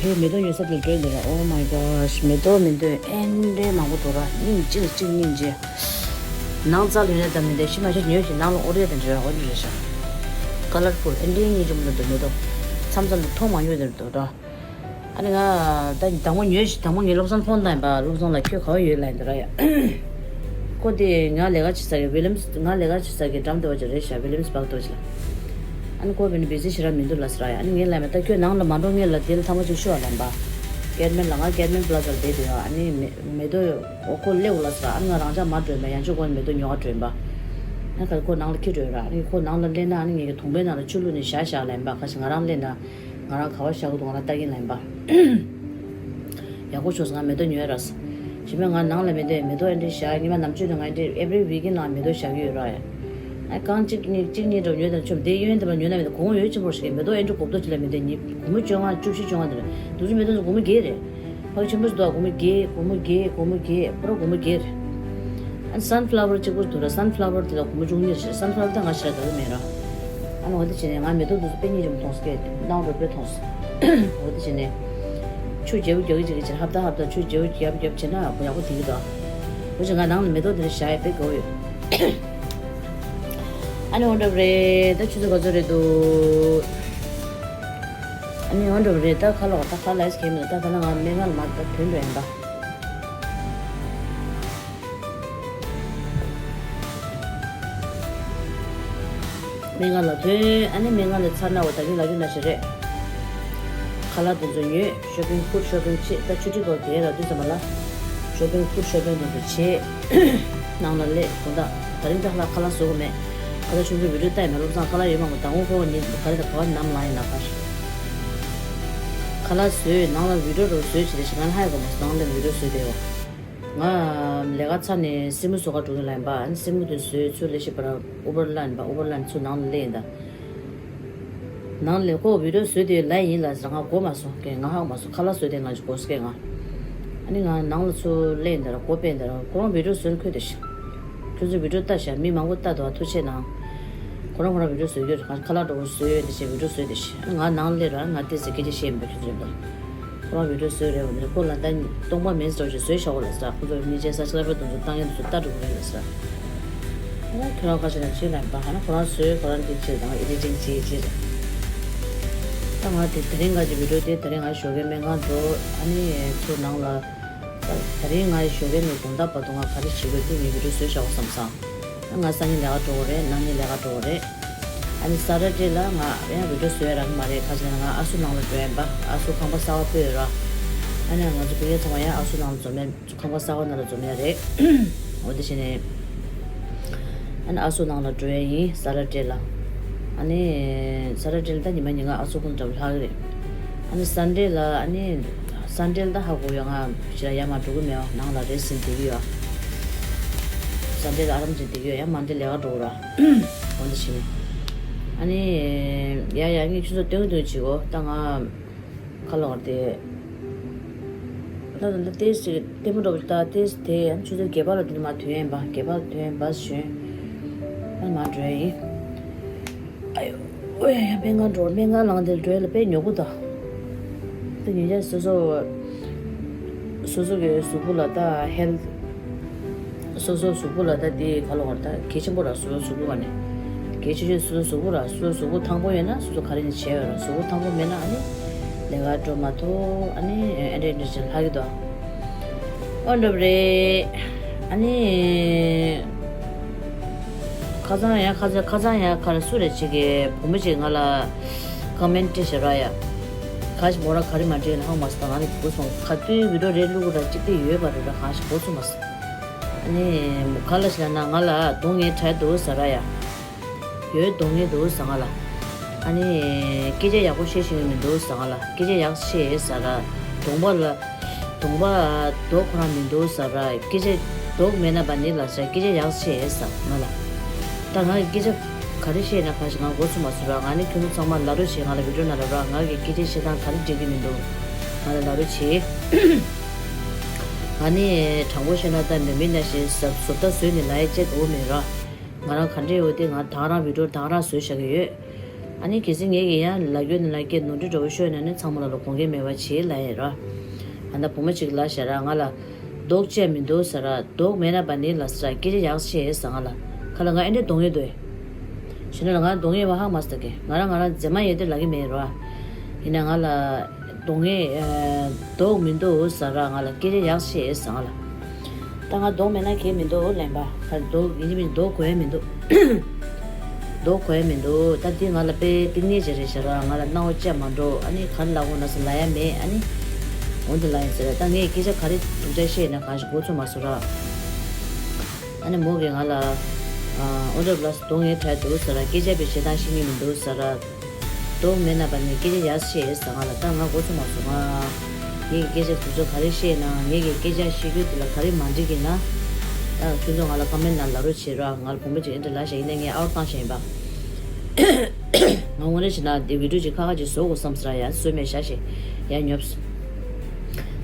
ཕའི་མེ་ཏོག་ཉོ་ས་དེར་འགྲོ་འདི་ར། Oh my gosh, མེ་ཏོག་མེ་ཏོག་ཨེ་འདྲའི་མང་པོ་འདུག་ར། སྙིང་རྗེ་ལ་གཅིག་སྙིང་རྗེ། ནང་རྩ་ལ་ཡོད་ན་ད་མི་འདྲ་ཤི་མ་ཤི་ཉོས་ཤིག་ནང་ལ་ཨོ་རེད་དེ་འདྲ་འོ་འདྲ་རེད་ཤག Colorful ཨེ་འདྲའི་སྙིང་རྗེ་མོ་འདུག་མེ་ཏོག་མཚམས་མཚམས་དུ་མཐོང་མ་མྱོང་དེ་འདུག་ར། ཨ་ནི་ང་ད་དང་པོ་ཉོས་ཤིག་དང་པོ་ངས་བློ་བཟང་ཕོན་བཏང་ཡིན་པ། བློ་བཟང་ལ་ཁྱོད་ག་བ་ཡོད་ལབ་ཡིན་འདུག་ར་ཡ། ཁོ་དེ་ང་ལས་ཀ་བྱེད་ས་གི་ཝི་ལིམ་སི་ང་ལས་ཀ་བྱེད་ས་གི་འགྲམ་དུ་བ་ཅིག་རེད་ཤག་ཝི་ལིམ་སི་བྷག་ཏུ་བ་ཅིག་ལ། ཨ་ནི་ཁོ་བི་ནི་བི་ཟི་ཞེ་དྲག་མི་འདུག་ལབ་ཟེར་ར་ཡ། ཨ་ནི་ངས་ལབ་མེད་ད་ཁྱོད་ནང་ལ་མ་འགྲོ་ངས་ལ་དེ་ལ་ཐང་པ་ཅིག་ཤོག་ལབ་པ། ཀེར་མན་ལ་ང་ཀེར་མན་པ་ལ་ཟ་ལ་བསྡད་དུས་ཡ། ཨ་ནི་མེ་མེ་ཏོག་འོ་ཁོ་སླེབས་འོ་ལ་ཟེར། ཨ་ནི་ང་རང་ཅག་མར་འགྲོ་ཡིན་པ། ཡང་ཆོས་སྒོ་ནས་མེ་ཏོག་ཉོ་ག་འགྲོ་ཡིན་པ། ཨ་ནི་ཁོ་ནང་ལ་འཁྱེར་འགྲོ་ཡོད་ར། ཨ་ནི་ཁོ་ནང་ལ་སླེབས་ན་ཨ་ནི་ངེད་ཀྱི་དུང་པའི་ནང་ལ་ཆུ་བླུགས་ནས་བཞག་བཞག་ལབ་ཡིན་པ། ཁ་ཤས་ང་རང་སླེབས་ན་ང་རང་ག་བ་བཞག་གི་འདུག་ང་རང་ལྟ་གིན་ལབ་ཡིན་པ། ཡག་པོ་བྱུང་སོང་། ང་མེ་ཏོག་ཉོས་ར་སོང་། ཞིམ་པས་ང་ནང་ལ་མེ་ཏོག་མེ་ཏོག་ཨེ་འདྲ་བཞག་ཉི་མ་ནམ་རྒྱུན་ནས་ང་ཨེ་འདྲ་every weekend ལ་མེ་ཏོག་བཞག་གི་ཡོད་ར་ཡ། ཨ་རྐང་གཅིག་གཉིས་གཅིག་གཉིས་འགྲོ་ཉོས་དང་ཆོམ་དེ་གཡས་གཡོན་དེ་ལ་ཉོས་ན་མེད་དེ་གོང་ཡོད་ཆེན་པོ་ཞིག་མེ་ཏོག་ཨེ་འདྲ་གོབ་ཏོ་ཅིག་ལ་མེ་ཏོག་ཉིས་སྒོར་མོ་བཅོ་ལྔ་བཅུ་བཞི་བཅོ་ལྔ་དེ་རེད། དུ་ཆེན་པོ་ཞིག་འདུག་སྒོར་མོ་བརྒྱད་རེད། ཕ་གི་ཆེན་པོ་ཞིག་འདུག་སྒོར་མོ་བརྒྱད་སྒོར་མོ་བརྒྱད་སྒོར་མོ་བརྒྱད་པུ་ར་སྒོར་མོ་བརྒྱད་རེད། ཨ་ནི་sunflower གཅིག་པུ་འདུག་ར། sunflower དེ་ལ་སྒོར་མོ་བཅུ་གཉིས་རེད། sunflower ད་ང་ཞེ་དྲག་དགའ་གི་མེད་ར། ཨ་ནི་འོ་དེ་བྱས་ནས་ང་མེ་ཏོག་འདུག་སེ་དཔེ་སྙིང་རྗེ་མོ་མཐོང་སོང་སྐད་ནང་རོ་དཔེ་མཐོང་སོང་། འོ་དེ་བྱས་ནས་ཆུ་རྒྱབ་རྒྱག་གི་བྱེད་ཀྱི་བྱེད་ཧབ་ཏ་ཧབ་ཏ་ཆུ་རྒྱབ་རྒྱབ་རྒྱབ་བྱས་ན་ཡག་པོ་ཡག་པོ་དེ་གི་འདུག་འོ་བྱས་ང་ནང་ལ་མེ་ཏོག་དེ་འདྲ་བཞག་ཡ་དཔེ་དགའ་བོ་ཡོད། ཨ་ནི་འོ་འདྲ་བ་རེད། ད་ཆུ་ཚོད་ག་ཚོད་རེད་འདུག་ཨ་ནི་འོ་འདྲ་བ་རེད། ད་ཁ་ལོག་ད་ཁ་ལ་ཨེ་སི་ཁེམ་ད་ད་ལ་ང་སྨན་ཁང་ལ་མ་ད་ཐོན་འགྲོ་ཡིན་པ། སྨན་ཁང་ལ་ཐོན། ཨ་ནི་སྨན་ཁང་ལ་ཚར་ན་འོ་ད་གིན་ལ་རྒྱུ་ན་ཞིག་རེད། ཁ་ལག་དེ་ཚོ་ཉོས། ཤོ་པིང་ཕུད་ཤོ་པིང་བྱེད། ད་ཆུ་ཊི་གོ་དེ་ལ་དུས་ཙམ་པ་ལ་ཤོ་པིང་ཕུད་ཤོ་པིང་དེ་ཚོ་བྱེད། ནང་ལ་སླེབས། དགོང་དག་ད་རིང་ད་ལ་ཁ་ལག་བཟོ་གི་མེད། ཁ་ལག་ཆུང་ཆུང་བི་ཌིའོ་ལྟ་ཡི་མེད། བློ་བཟང་ཁ་ལག་ཡོད་མ་གོ་ད་ངོ་ཁོ་ཉིན་ག་རེ་ད་ག་བ་ནམ་ལངས་ཡིན་ན་ག་ཁ་ལག་བཟོས། ནང་ལ་བི་ཌིའོ་རུ་བཟོས་བྱེད་དེ་ཞིག་ང་ཧ་ཡ་གོ་མ་སོང་། ནང་ལ་བི་ཌིའོ་བཟོས་དེ་ཡོད། ང་ལས་ཀ་ཚར་ནས་སེན་མོ་བཟོ་ག་འགྲོ་གི་ལབ་ཡིན་པ། ཨ་ནི་སེན་མོ་དེ་བཟོས་ཚུར་ལས་ཤིག་པར་ཨུ་བར་ལ་ཡིན་པ། ཨུ་བར་ལ་ནས་ཚུར་ནང་ལ་སླེབས་ཡིན་ད། ནང་ལས་ཁོ་བི་ཌིའོ་བཟོས་དེ་ལབ་ཡིན་ལ་ཟེར། ང་གོ་མ་སོང་སྐད། ང་ཧ་གོ་མ་སོང་། ཁ་ལག་བཟོས་དེ་ང་ཅིག་གོ་སྐད་ང་། ཨ་ནི་ང་ནང་ལ་ཚུར་སླེབས་ཡིན་ད་ར་གོ་པས་ད་ར་ཁོ་རང་བི་ཌིའོ་བཟོས་ཁོས་དེ་ཤི། ཁྱོད་ཚོས་བི་ཌིའོ་ལྟ་ཤག་མི་མང་པོ་ལྟ་འདུག་ཐུགས་རྗེ་གནང་། ཁོ་རང་ཁོ་རང་བི་ཌིའོ་བཟོས་ཡོད་རེད། ཁ་ལག་འགྲོ་བོ་བཟོས་ཡོད་དེ་བྱས་བི་ཌིའོ་བཟོས་དེ་ཤི། ང་ནང་སླེབས་ར་ང་ཏོག་ཙམ་སྐད་ཆ་བཤད་མི་འདུག་ཁྱོད་ཚོས་ལ། ཁོ་རང་བི་ཌིའོ་བཟོས་རེད་བ། འདི་ཁོ་ལ་ད་སྟོང་པ་མིན་ཙམ་ཞིག་བཟོས་ཤག་འོ་ལ་ཟེར། ཁོ་ཚོ་མི་ཆེན་ས་ཆ་ལ་པ་དུང་ཚོ་བཏང་ཡོད་དུ་ལྟ་འགྲོ་གི་རེད་ལ་ཟེར། ཨ་ཁྱོད་རང་ཁ་ཆེ་ན་ཆེ་ལ་ཡིན་པ། ཧ་ན་ཁོ་རང་བཟོས་ཁོ་རང་གི་ཆེ་དང་ཨེ་ཌི་ཊིང་བྱེད་ཅེས་རེད། ད་ང་དེ་དེ་རིང་ང་གི་བི་ཌིའོ་དེ་དེ་རིང་ང་ཞོགས་ཀའི་སྨན་ཁང་འགྲོ། ཨ་ནི་ཚོ་ནང་ལ་ད་དེ་རིང་ང་ཞོགས་ཀའི་ནས་དགོང་དག་བར་དུ་ང་ག་རེ་བྱེད་དགོས་དེ་ངས་བི་ཌིའོ་བཟོས་བཞག་གོ་བསམ་སོང་། ང་སང་ཉིན་ལས་ཀ་འགྲོ་དགོས་རེད། གནངས་ཉིན་ལས་ཀ་འགྲོ་དགོས་རེད། ཨ་ནི་ས་ཊར་ཌེ་ལ་ང་ཡང་བི་ཌིའོ་བཟོ་ཡ་རག་གི་མ་རེད། ཁ་ཅིག་ན་ང་ཨ་སུ་ནང་ལ་འགྲོ་ཡ་ཡིན་པ། ཨ་སུ་ཁང་པ་གསར་པ་སྤོས་ཡོད་ར། ཨ་ནི་ང་ཚོ་བུ་ཡ་ཚང་མ་ཡང་ཨ་སུ་ནང་ལ་འཛོམས་ཡ། ཁང་པ་གསར་པ་ནང་ལ་འཛོམས་ཡ་རེད། འོ་དེ་བྱས་ནས་ཨ་ནི་ཨ་སུ་ནང་ལ་འགྲོ་ཡ་ཡིན། ས་ཊར་ཌེ་ལ། ཨ་ནི་ས་ཊར་ཌེ་ལ་ད་ཉི་མ་ཉིན་གང་ཨ་སུ་ཁོང་འགྲམ་ལྷག་གི་རེད། ཨ་ནི་སན་ཌེ་ལ་ཨ་ནི་སན་ཌེ་ལ་ད་ཧ་གོ་ཡོད། ང་ཕྱི་ལ་ཡར་མར་འགྲོ་གི་མེད་པ། ནང་ལ་རེ་ཟིན་བསྡད་ཀྱི་ཡོད། སན་ཌེ་ལ་ཨ་རམ་ཅིག་བསྡད་ཀྱི་ཡོད། ཡང་མན་ཌེ་ལས་ཀ་འགྲོ་གི་ར། འོ་འདི་བྱས་ནས་ཨ་ནི་ཡ་ཡ་ངས་ཁྱོད་ཚོ་སྟོན་གི་སྟོན་གི་བྱེད་གོ་ད་ང་ཁ་ལོག་དེ། ད་ད་ལྟ་ཏེས་ཅིག་ལྟད་མོ་འདྲ་པོ་ཅིག་ལྟ། ཏེས་དེ་ཡང་ཆུ་ཚོད་བརྒྱད་པ་ལ་འདི་ནས་མར་ཐོན་ཡིན་པ། བརྒྱད་པ་ལ་ཐོན་བཱས་ཞོན་ཨ་མར་འགྲོ་ཡ་ཡིན། ཨ་ཡོ། ཨོ་ཡ་ཡ་སྨན་ཁང་འགྲོ། སྨན་ཁང་ལངས་དེ་འགྲོ་ཡ་ལ་དཔེ་ཉོ་གི་འདུག་དེ་ཉོ་ཡ་སོ་སོ་སོ་སོ་གི་གཟུགས་པོ་ལ་ད་ཧེལ་སོ་སོ་གཟུགས་པོ་ལ་ད་དེ་ག་ལ་བར་ད་གལ་ཆེན་པོ་ར། སོ་སོ་གཟུགས་པོ་ག་ནས་གལ་ཆེ་ཤོས་སོ་སོ་གཟུགས་པོ་ར། སོ་སོ་གཟུགས་པོ་ཐང་པོ་ཡོད་ན་སོ་སོ་ག་རེ་ནས་བྱས་ཡོད་ར། གཟུགས་པོ་ཐང་པོ་མེད་ན་ཨ་ནི་ལས་ཀ་འགྲོ་མ་ཐུབ། ཨ་ནི་ཨེ་འདྲ་ཨེ་འདྲ་ཅིག་ལྷག་གི་འདུག་འོ་འདྲ་པོ་རེད། ཨ་ནི་ཁ་སང་ཡང་ཁ་སང་ཁ་སང་ཡང་ག་རེ་སུ་རེད་ཅིག་གིས་བུ་མོ་ཅིག་ང་ལ་ཀོ་མེན་ཊི་བྱེད་ར་ཡ། ག་ཞིག་མོ་ར་ག་རེ་མ་འདྲེས་ལ་ཧང་མ་སོང་། ད་ང་ནི་གོ་སོང་། ག་དུས་བི་ཌིའོ་རེད་བླུག་ར་གཅིག་དེ་ཡོད་པ་རེད་ར། གང་ཞིག་གོ་ཚུགས་མ་སོང་། ཨ་ནི་ག་ལ་ཞིག་ལ་ན་ང་ལ་སྡུག་བསྔལ་འཕྲད་འདུག་ཟེར་ར་ཡ། ཡོད་གདོང་ངེས་འདུག་ཟེར་ང་ལ། ཨ་ནི་སྐད་ཆ་ཡག་པོ་བཤད་ཤེས་ཀྱི་མི་འདུག་ཟེར་ང་ལ། སྐད་ཆ་ཡག་བཤད་ཟེར་ར། གདོང་པ་ལ། གདོང་པ་མདོག་ཁོ་རང་མི་འདུག་ཟེར་ར། སྐད་ཆ་མདོག་མེད་ན་བ་ནི་ལ་ཟེར། སྐད་ཆ་ཡག་བཤད་ཟེར་ང་ལ། ད་ང་གི་སྐད་ཆ་ག་རེ་བཤད་ན་གང་ཞིག་ང་མགོ་ཚོས་མ་སོང་ར། ང་ནི་ཁྱོད་ཚོ་ཚང་མ་ལབ་རོགས་བྱེད། ང་ལ་བི་ཌིའོ་ནང་ལ་ར། ང་གི་སྐད་ཆ་བཤད་སྟངས་ག་རེ་འགྲིག་གི་མི་འདུག་ང་ལ་ལབ་རོགས་བྱེད། ང་ནི་དྲང་པོ་བཤད་ན་ད་འདི་མི་ནང་བཞིན་ཟབ་ཟོབ་ད་བཟོས་ནས་ལབ་ཡ་ཅིག་འོ་མེད་ར། ང་རང་ག་འདྲས་ཡོད་དེ་ང་དང་རང་བི་ཌིའོ་དང་རང་བཟོས་བཞག་གི་ཡོད། ཨ་ནི་གལ་སྲིད་ངས་ཀྱི་ཡང་ལབ་རྒྱུ་ནི་ལབ་སྐད་ནོར་འཁྲུལ་འདྲ་བོ་ཤོད་ན་ནི་ཚང་མ་ལ་ལ་དགོངས་འགལ་མེད་པ་བྱེད་ལབ་ཡིན་ར། ཨ་ད་བུ་མོ་གཅིག་ལབ་བཞག་ར། ང་ལ་མདོག་བཅས་མི་འདུག་ཟེར་ར། མདོག་མེད་ན་བ་ནི་ལ་ཟེར་ར། སྐད་ཆ་ཡག་བཤད་ཟེར་ང་ལ། ཁ་ལ་ང་ཨེ་འདྲས་གདོང་ངེས་འདུག་ཨེ། བྱས་ན་ལ་ང་གདོང་ངེས་པ་ཧ་མ་སྟ་གི། ང་རང་ང་རང་མཛེས་མ་ཡོད་དེ་ལབ་ཀྱི་མེད་ར། ཡིན་ན་ང་ལ། གདོང་ངེས། ཨ། མདོག་མི་འདུག་ཟེར་ར། ང་ལ་སྐད་ཆ་ཡག་བཤད་ཟེར་ང་ལ། ད་ང་མདོག་མེད་ན་གལ་མི་འདུག་ལན་པ། ད་མདོག་ཡིན་གཅིག་མིན་གཅིག་མདོག་དགོས་ཡ་མི་འདུག་མདོག་དགོས་ཡ་མི་འདུག་ད་འདི་ང་ལ་དཔེ་གཏིང་ནས་བྱེད་རེད་ཟེར་ར། ང་ལ་སྣང་བ་བཅས་མ་འགྲོ། ཨ་ནི་ག་རེ་ལབ་དགོས་ན་ཟེར་ལབ་ཡ་མེད། ཨ་ནི་འོ་འདི་ལབ་ཡིན་ཟེར་ར། ད་ངས་སྐད་ཆ་ག་རེ་སྡུག་ཅག་བཤད་ན་གང་ཞིག་མགོ་ཚོས་མ་སོང་ར། ཨ་ནི་མོ་གིས་ང་ལ། ཨ། ཨོ་འདྲ་ལ་གདོང་ངེས་དྲགས་འདུག་ཟེར་ར། སྐད་ཆ་བའི་བཤད་སྟངས་ཤེས་ཀྱི་མི་འདུག་ཟེར་ར། མདོག་མེད་ན་བ་ནི་སྐད་ཆ་ཡག་བཤད་ཟེར་ང་ལ། ད་ང་མགོ་ཚོས་མ་སོང་ང་། ངེད་ཀྱི་སྐད་ཆ་དེ་ཚོ་ག་རེ་བཤད་ན། ངེད་ཀྱི་སྐད་ཆ་བཤད་རྒྱུ་དེ་ལ་ག་རེ་མ་འགྲིག་གི་ན། ད་ཁྱོད་ཚོ་ང་ལ་ཀོ་མེན་ནང་ལབ་རོགས་བྱེད་ར། ང་ལ་བུ་མོ་གཅིག་ཨེ་འདྲ་ལབ་བཞག་ཡིན་ན་ངས་ཨའུཊ་བཏང་བཞག་ཡིན་པ། ང་དངོས་གནས་བྱས་ན་འདི་བི་ཌིའོ་གཅིག་ཁ་ཁ་ཅིག་བཟོ་དགོས་བསམ་ཟེར་ཡ་བཟོས་མེད་ཤག་ཤེ་ཡ་ཉོབས།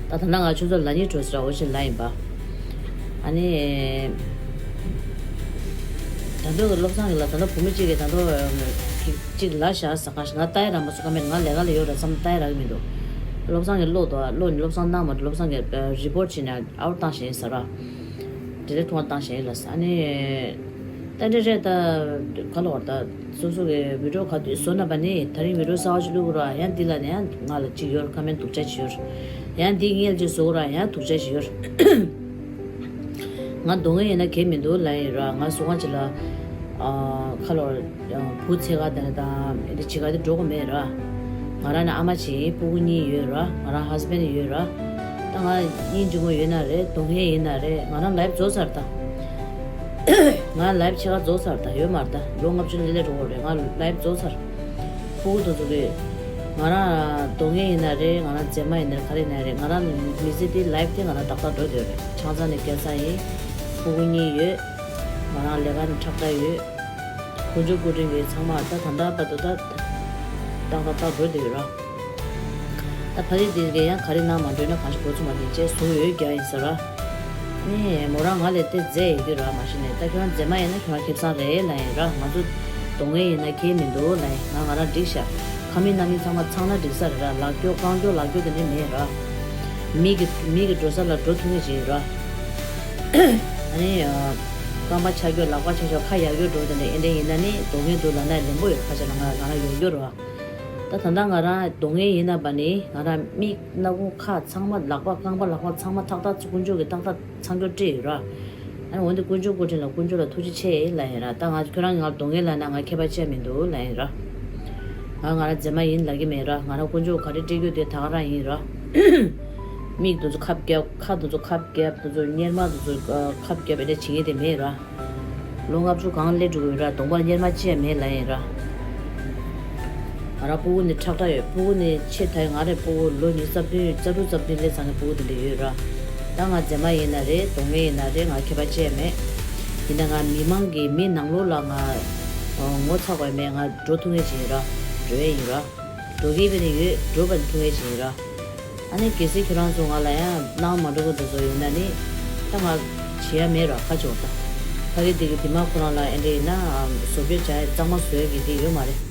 ད་ད་ལྟ་ང་ཁྱོད་ཚོ་ལ་ཉིད་འགྲོ་ཟེར་འོ་ཞེས་ལབ་ཡིན་པ། ཨ་ནི། ད་དུང་བློ་བཟང་གི་ལ་ད་ལྟ་བུ་མོ་གཅིག་གིས་ད་དུང་གཅིག་ལབ་བཞག་ཟེར་ག་ཞིག་ང་ལྟ་ཡ་རག་མ་སོང་། ཀོ་མེན་ང་ལས་ཀ་ལ་ཡོད་ར་བསམ་ལྟ་ཡ་རག་གི་མི་འདུག་བློ་བཟང་གིས་ཀློག་འདུག་ཨ། ཀློག་ནི་བློ་བཟང་སྣང་མ་འདུག་བློ་བཟང་གིས་རི་པོར་ཊི་བྱས་ནས་ཨའུཊ་བཏང་བཞག་ཡིན་ཟེར་ར། ཌི་ལིཊ་ཐོངས་བཏང་བཞག་ཡིན་ལབ་ཟེར། ཨ་ནི། ད་འདི་རེད་ད། ག་ལབ་དགོས་རེད་ད། སོ་སོ་གི་བི་ཌིའོ་ག་དུས་བཟོ་ན་བ་ནི་ད་རིང་བི་ཌིའོ་གསར་པ་ཞིག་བླུག་དགོས་ར། ཡང་འདི་ལ་ནི་ཡང་ང་ལ་གཅིག་ཡོད་ར། ཀོ་མེན་སྡུག་ཅག་ཅིག་ཡོད་ར། ཡང་འདི་སྔོན་ལ་གཅིག་བཟོ་དགོས་ར། ཡང་སྡུག་ཅག་ཅིག་ཡོད་ར། ང་གདོང་ངེས་ཡིན་ན་གལ་མི་འདུག་ལབ་ཡིན་ར། ང་ཟུར་ཁང་ཅིག་ལ། ཨ། ཁ་ལོར། བུ་འཚོལ་ག་དེ་འདྲ་དང་འདི་བྱེད་ག་དེ་འགྲོ་དགོས་མེད་ར། ང་རང་ནི་ཨ་མ་བྱས་ཡིན། སྤུ་གུ་གཉིས་ཡོད་ར། ང་རང་ཧས་བྷེན་ཌི་ཡོད་ར། ད་ང་སྙིང་རྗེ་མོ་ཡོད་ན་རེད། གདོང་ངེས་ཡིན་ན་རེད། ང་རང་ལའིབ་རྫོགས་ཚར་ད། ང་ལའིབ་ཕྱེད་ཀ་རྫོགས་ཚར་ད། ཡོད་མ་རེད་ད། ལོ་ལྔ་བཅུ་ལྷག་ལས་འགྲོ་གི་རེད། ང་ལའིབ་རྫོགས་ཚར། ཕྲུ་གུ་དེ་ཚོ་གིས་ང་རང་གདོང་ངེས་ཡིན་ན་རེད། ང་རང་མཛེས་མ་ཡིན་ན་རེད། ག་རེ་ཡིན་ན་རེད། ང་རང་མི་ཚེ་འདི་ལའིབ་དེ་ང་རང་ཏག་ཏག་འགྲོ་སྡོད་རེད། ཆང་ས་ནས་སྐྱེལ་ས་ཡིན། ཕྲུ་གུ་གཉིས་ཡོད། ང་རང་ལས་ཀ་ནས་ཁྲག་ཁྲག་ཡོད། དཀོན་མཆོག་སྐུ་དྲིན་གྱིས་ཚང་མ་ད་ད་ལྟ་བར་དུ་ད་ཏག་ཏག་ཏག་འགྲོ་སྡོད་ཡོད་ར། ད་ཕ་གི་དེ་གས་ཡང་ག་རེ་གནང་མ་འདོད་ན་གང་ཞིག་གོ་ཚུགས་མ་དེ་བྱས་བཟོ་འོས་རྒྱག་ཡིན་ཟེར་ར། ནས་མོ་རང་ང་ལས་དེ་མཛེས་ཡོད་རྒྱུ་ར་མ་གཞི་ནས། ད་ཁྱོད་རང་མཛེས་མ་ཡིན་ན་ཁྱོད་རང་ཁེ་བཟང་རེད་ལབ་ཡིན་ར། ང་ཚོ་གདོང་ངེས་ཡིན་ན་ཁྱད་མི་འདུག་ལབ་ཡིན། ང་ང་རང་འགྲིག་ཤག་ཁ་མིག་སྣ་མིག་ཚང་མ་ཚང་ན་འགྲིག་ས་རེད་ར། ལག་སྐྱོར་རྐང་སྐྱོར་ལག་སྐྱོར་དེ་འདྲ་མེད་ར། མི་གི་མི་གི་འགྲོ་ས་ལ་འགྲོ་ཐུབ་ངེས་ཅིག་ཡིན་ར། ཨ་ནི། རྐང་པ་ཆག་སྐྱོར་ལག་པ་ཆག་སྐྱོར་ཁ་ཡག་སྐྱོར་འགྲོ་དེ་འདྲ་ཨེ་འདྲ་ཡིན་ན་ནི་གདོང་ངེས་འདུག་ལབ་ན་ལན་པོ་ཡོད། ཁ་ཆེ་ལ་ང་ང་རང་ཡོད་སྐྱོར་ར། ད་ད་ལྟ་ང་རང་གདོང་ངེས་ཡིན་ན་བ་ནི་ང་རང་མིག་སྣ་ཁུང་ཁ་ཚང་མ་ལག་པ་རྐང་པ་ལག་པ་ཚང་མ་ཐག་ཐག་དཀོན་མཆོག་གི་ཏག་ཏག་ཚང་སྐྱོར་སྤྲད་ཡོད་ར། ཨ་འོན་ཏེ་དཀོན་མཆོག་སྐུ་དྲིན་ལ་དཀོན་མཆོག་ལ་ཐུགས་རྗེ་ཆེ་ལབ་ཡིན་ར། ད་ང་ཁྱོད་རང་ང་གདོང་ངེས་ལབ་ན་ང་ཁྱད་པར་ཅི་ཡང་མི་འདུག་ལབ་ཡིན་ར། ང་ང་རང་མཛེས་མ་ཡིན་ལབ་ཀྱི་མེད་ར། ང་རང་དཀོན་མཆོག་ག་རེ་སྤྲད་རྒྱུ་དེ་ད་ག་རང་ཡིན་ར། མིག་དེ་ཚོ་ཁབ་བརྒྱབ། ཁ་དེ་ཚོ་ཁབ་བརྒྱབ། དེ་ཚོ་གཉེར་མ་དེ་ཚོ་ཁབ་བརྒྱབ་ཨེ་འདྲ་བྱེད་ངེས་དེ་མེད་ར། ལོ་ལྔ་བཅུ་གང་སླེབས་འགྲོ་གི་ཡོད་ར། གདོང་པར་གཉེར་མ་ཅི་ཡང་མེད་ལབ་ཡིན་ར། ང་རང་སྤུ་གུ་ནི་ཁྲག་ཁྲག་ཡོད། སྤུ་གུ་ནི་ཆེ་ད་ང་རེ་སྤུ་གུ་ལོ་ཉི་ཤུ་རྩ་བདུན་རྩ་དྲུག་རྩ་བདུན་སླེབས་ཚར་ནས་སྤུ་གུ་དེ་འདྲ་ཡོད་ར། ད་ང་མཛེས་མ་ཡིན་ན་རེད། གདོང་ངེས་ཡིན་ན་རེད། ང་ཁྱད་པར་ཅི་ཡང་མེད། ཡིན་ན་ང་མི་མང་གི་མི་ནང་ལོགས་ལ་ང་ངོ་ཚ་དགོས་མེད། ང་འགྲོ་ཐུབ་ངེས་ཅིག་ཡིན་ར། འགྲོ་ཡས་ཡིན་ར། འགྲོ་གི་བས་ནི་ཡོད། འགྲོ་བ་ནི་ཐུབ་ངེས་ཅིག་ཡིན་ར། ཨ་ནི་གལ་སྲིད་ཁྱོད་རང་ཚོ་ང་ལ་ཡང་གནང་མ་འགྲོ་གི་འདུག་ཚོ་ཡོད་ན་ནི་ད་ང་བྱེད་ཡ་མེད་ར། ཁ་ཕྱོགས་ད། ཕ་གི་དེ་གི་དེ་མ་ཁོ་རང་ལ་ཨེ་འདྲ་ཡིན་ན་བཟོ་བཅོས་བྱ་ཡ་གཙང་མ་བཟོ་ཡ་གི་དེ་ཡོད་མ་རེད།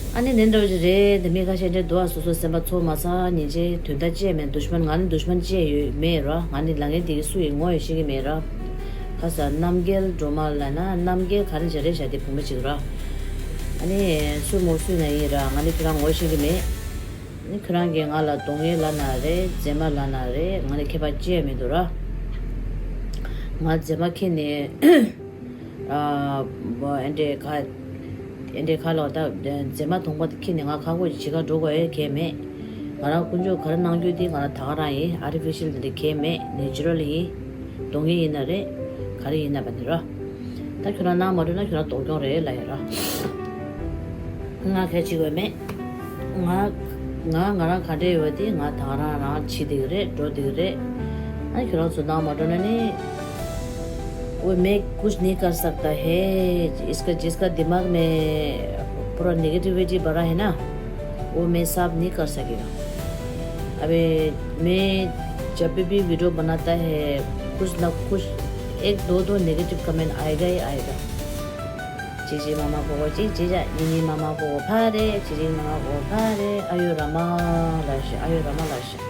ཨ་ནི་ནན་འདྲ་བོ་ཅིག་རེད། དེ་མི་ཁ་ཤས་འདྲ་འདུག་ཨ། སོ་སོ་སེམས་པ་ཚོར་མ་ཚར་ཉིན་བྱེད་དོན་དག་ཅི་ཡང་མེད། དུཤ་མན་ང་ནི་དུཤ་མན་ཅི་ཡང་ཡོད་མེད་ར། ང་ནི་ལ་ངན་དེ་གི་སུ་ཡིན་ངོ་ཡང་ཤེས་ཀྱི་མེད་ར། ཁ་ས་རྣམ་རྒྱལ་སྒྲོལ་མ་ལ་ན་རྣམ་རྒྱལ་ག་རེ་བྱ་རེད་བྱ་དེ་བུ་མོ་ཅིག་ར། ཨ་ནི་སུ་མོ་སུ་ན་ཡིན་ར། ང་ནི་ཁྱོད་རང་ངོ་ཤེས་ཀྱི་མེད། ནི་ཁྱོད་རང་གིས་ང་ལ་གདོང་ངེས་ལབ་ན་རེད། མཛེས་མ་ལབ་ན་རེད། ང་ལ་ཁྱད་པར་ཅི་ཡང་མི་འདུག་ར། ང་མཛེས་མ་ཁྱེར་ནས་ཨ་ཨེ་འདྲས་ག་ཨེ་འདྲས་ག་ལོག་ད་མཛེས་མ་གདོང་པ་དེ་ཁྱེར་ནས་ང་ཁ་ཁོ་ཅིག་ག་འགྲོ་དགོས་ཡས་གལ་མེད། ང་རང་དཀོན་མཆོག་ག་རེ་གནང་རྒྱུ་དེ་ང་རང་ད་ག་རང་ཡིན། ཨར་ཊི་ཕི་ཤལ་དེ་འདྲ་གལ་མེད། ནེ་ཅུ་རལ་ཡིན། གདོང་ངེས་ཡིན་ན་རེད། ག་རེ་ཡིན་ན་བ་ནི་ར། ད་ཁྱོད་རང་གནང་མ་འགྲོ་ན་ཁྱོད་རང་སྡུག་གྱོང་རེད་ལབ་ཡ་ར། ང་གལ་ཆེ་བ་མེད། ང་ང་ང་རང་ག་འདྲ་ཡོད་པ་དེ་ང་ད་རང་རང་བྱེད་བསྡད་ཀྱི་རེད། འགྲོ་བསྡད་ཀྱི་རེད། ཨ་ཁྱོད་རང་ཚོ་གནང་མ་འགྲོ་ན་ནི། वो मैं कुछ नहीं कर सकता है। इसका जिसका दिमाग में पूरा नेगेटिविटी भरा है ना, वो मैं साफ नहीं कर सकेगा। अबे मैं जब भी वीडियो बनाता है, कुछ ना कुछ, एक दो दो नेगेटिव कमेंट आएगा ही आएगा। ཅི་ཅི་མ་མ་གོ་གོ་ཅི་ཅི་ཅ་ཉི་ཉི་མ་མ་གོ་གོ་ཕ་རེ། ཅི་ཅི་མ་མ་གོ་གོ་ཕ་རེ། ཨ་ཡོ་ར་མ་ལ་ཤ། ཨ་ཡོ་ར་མ་ལ་ཤ།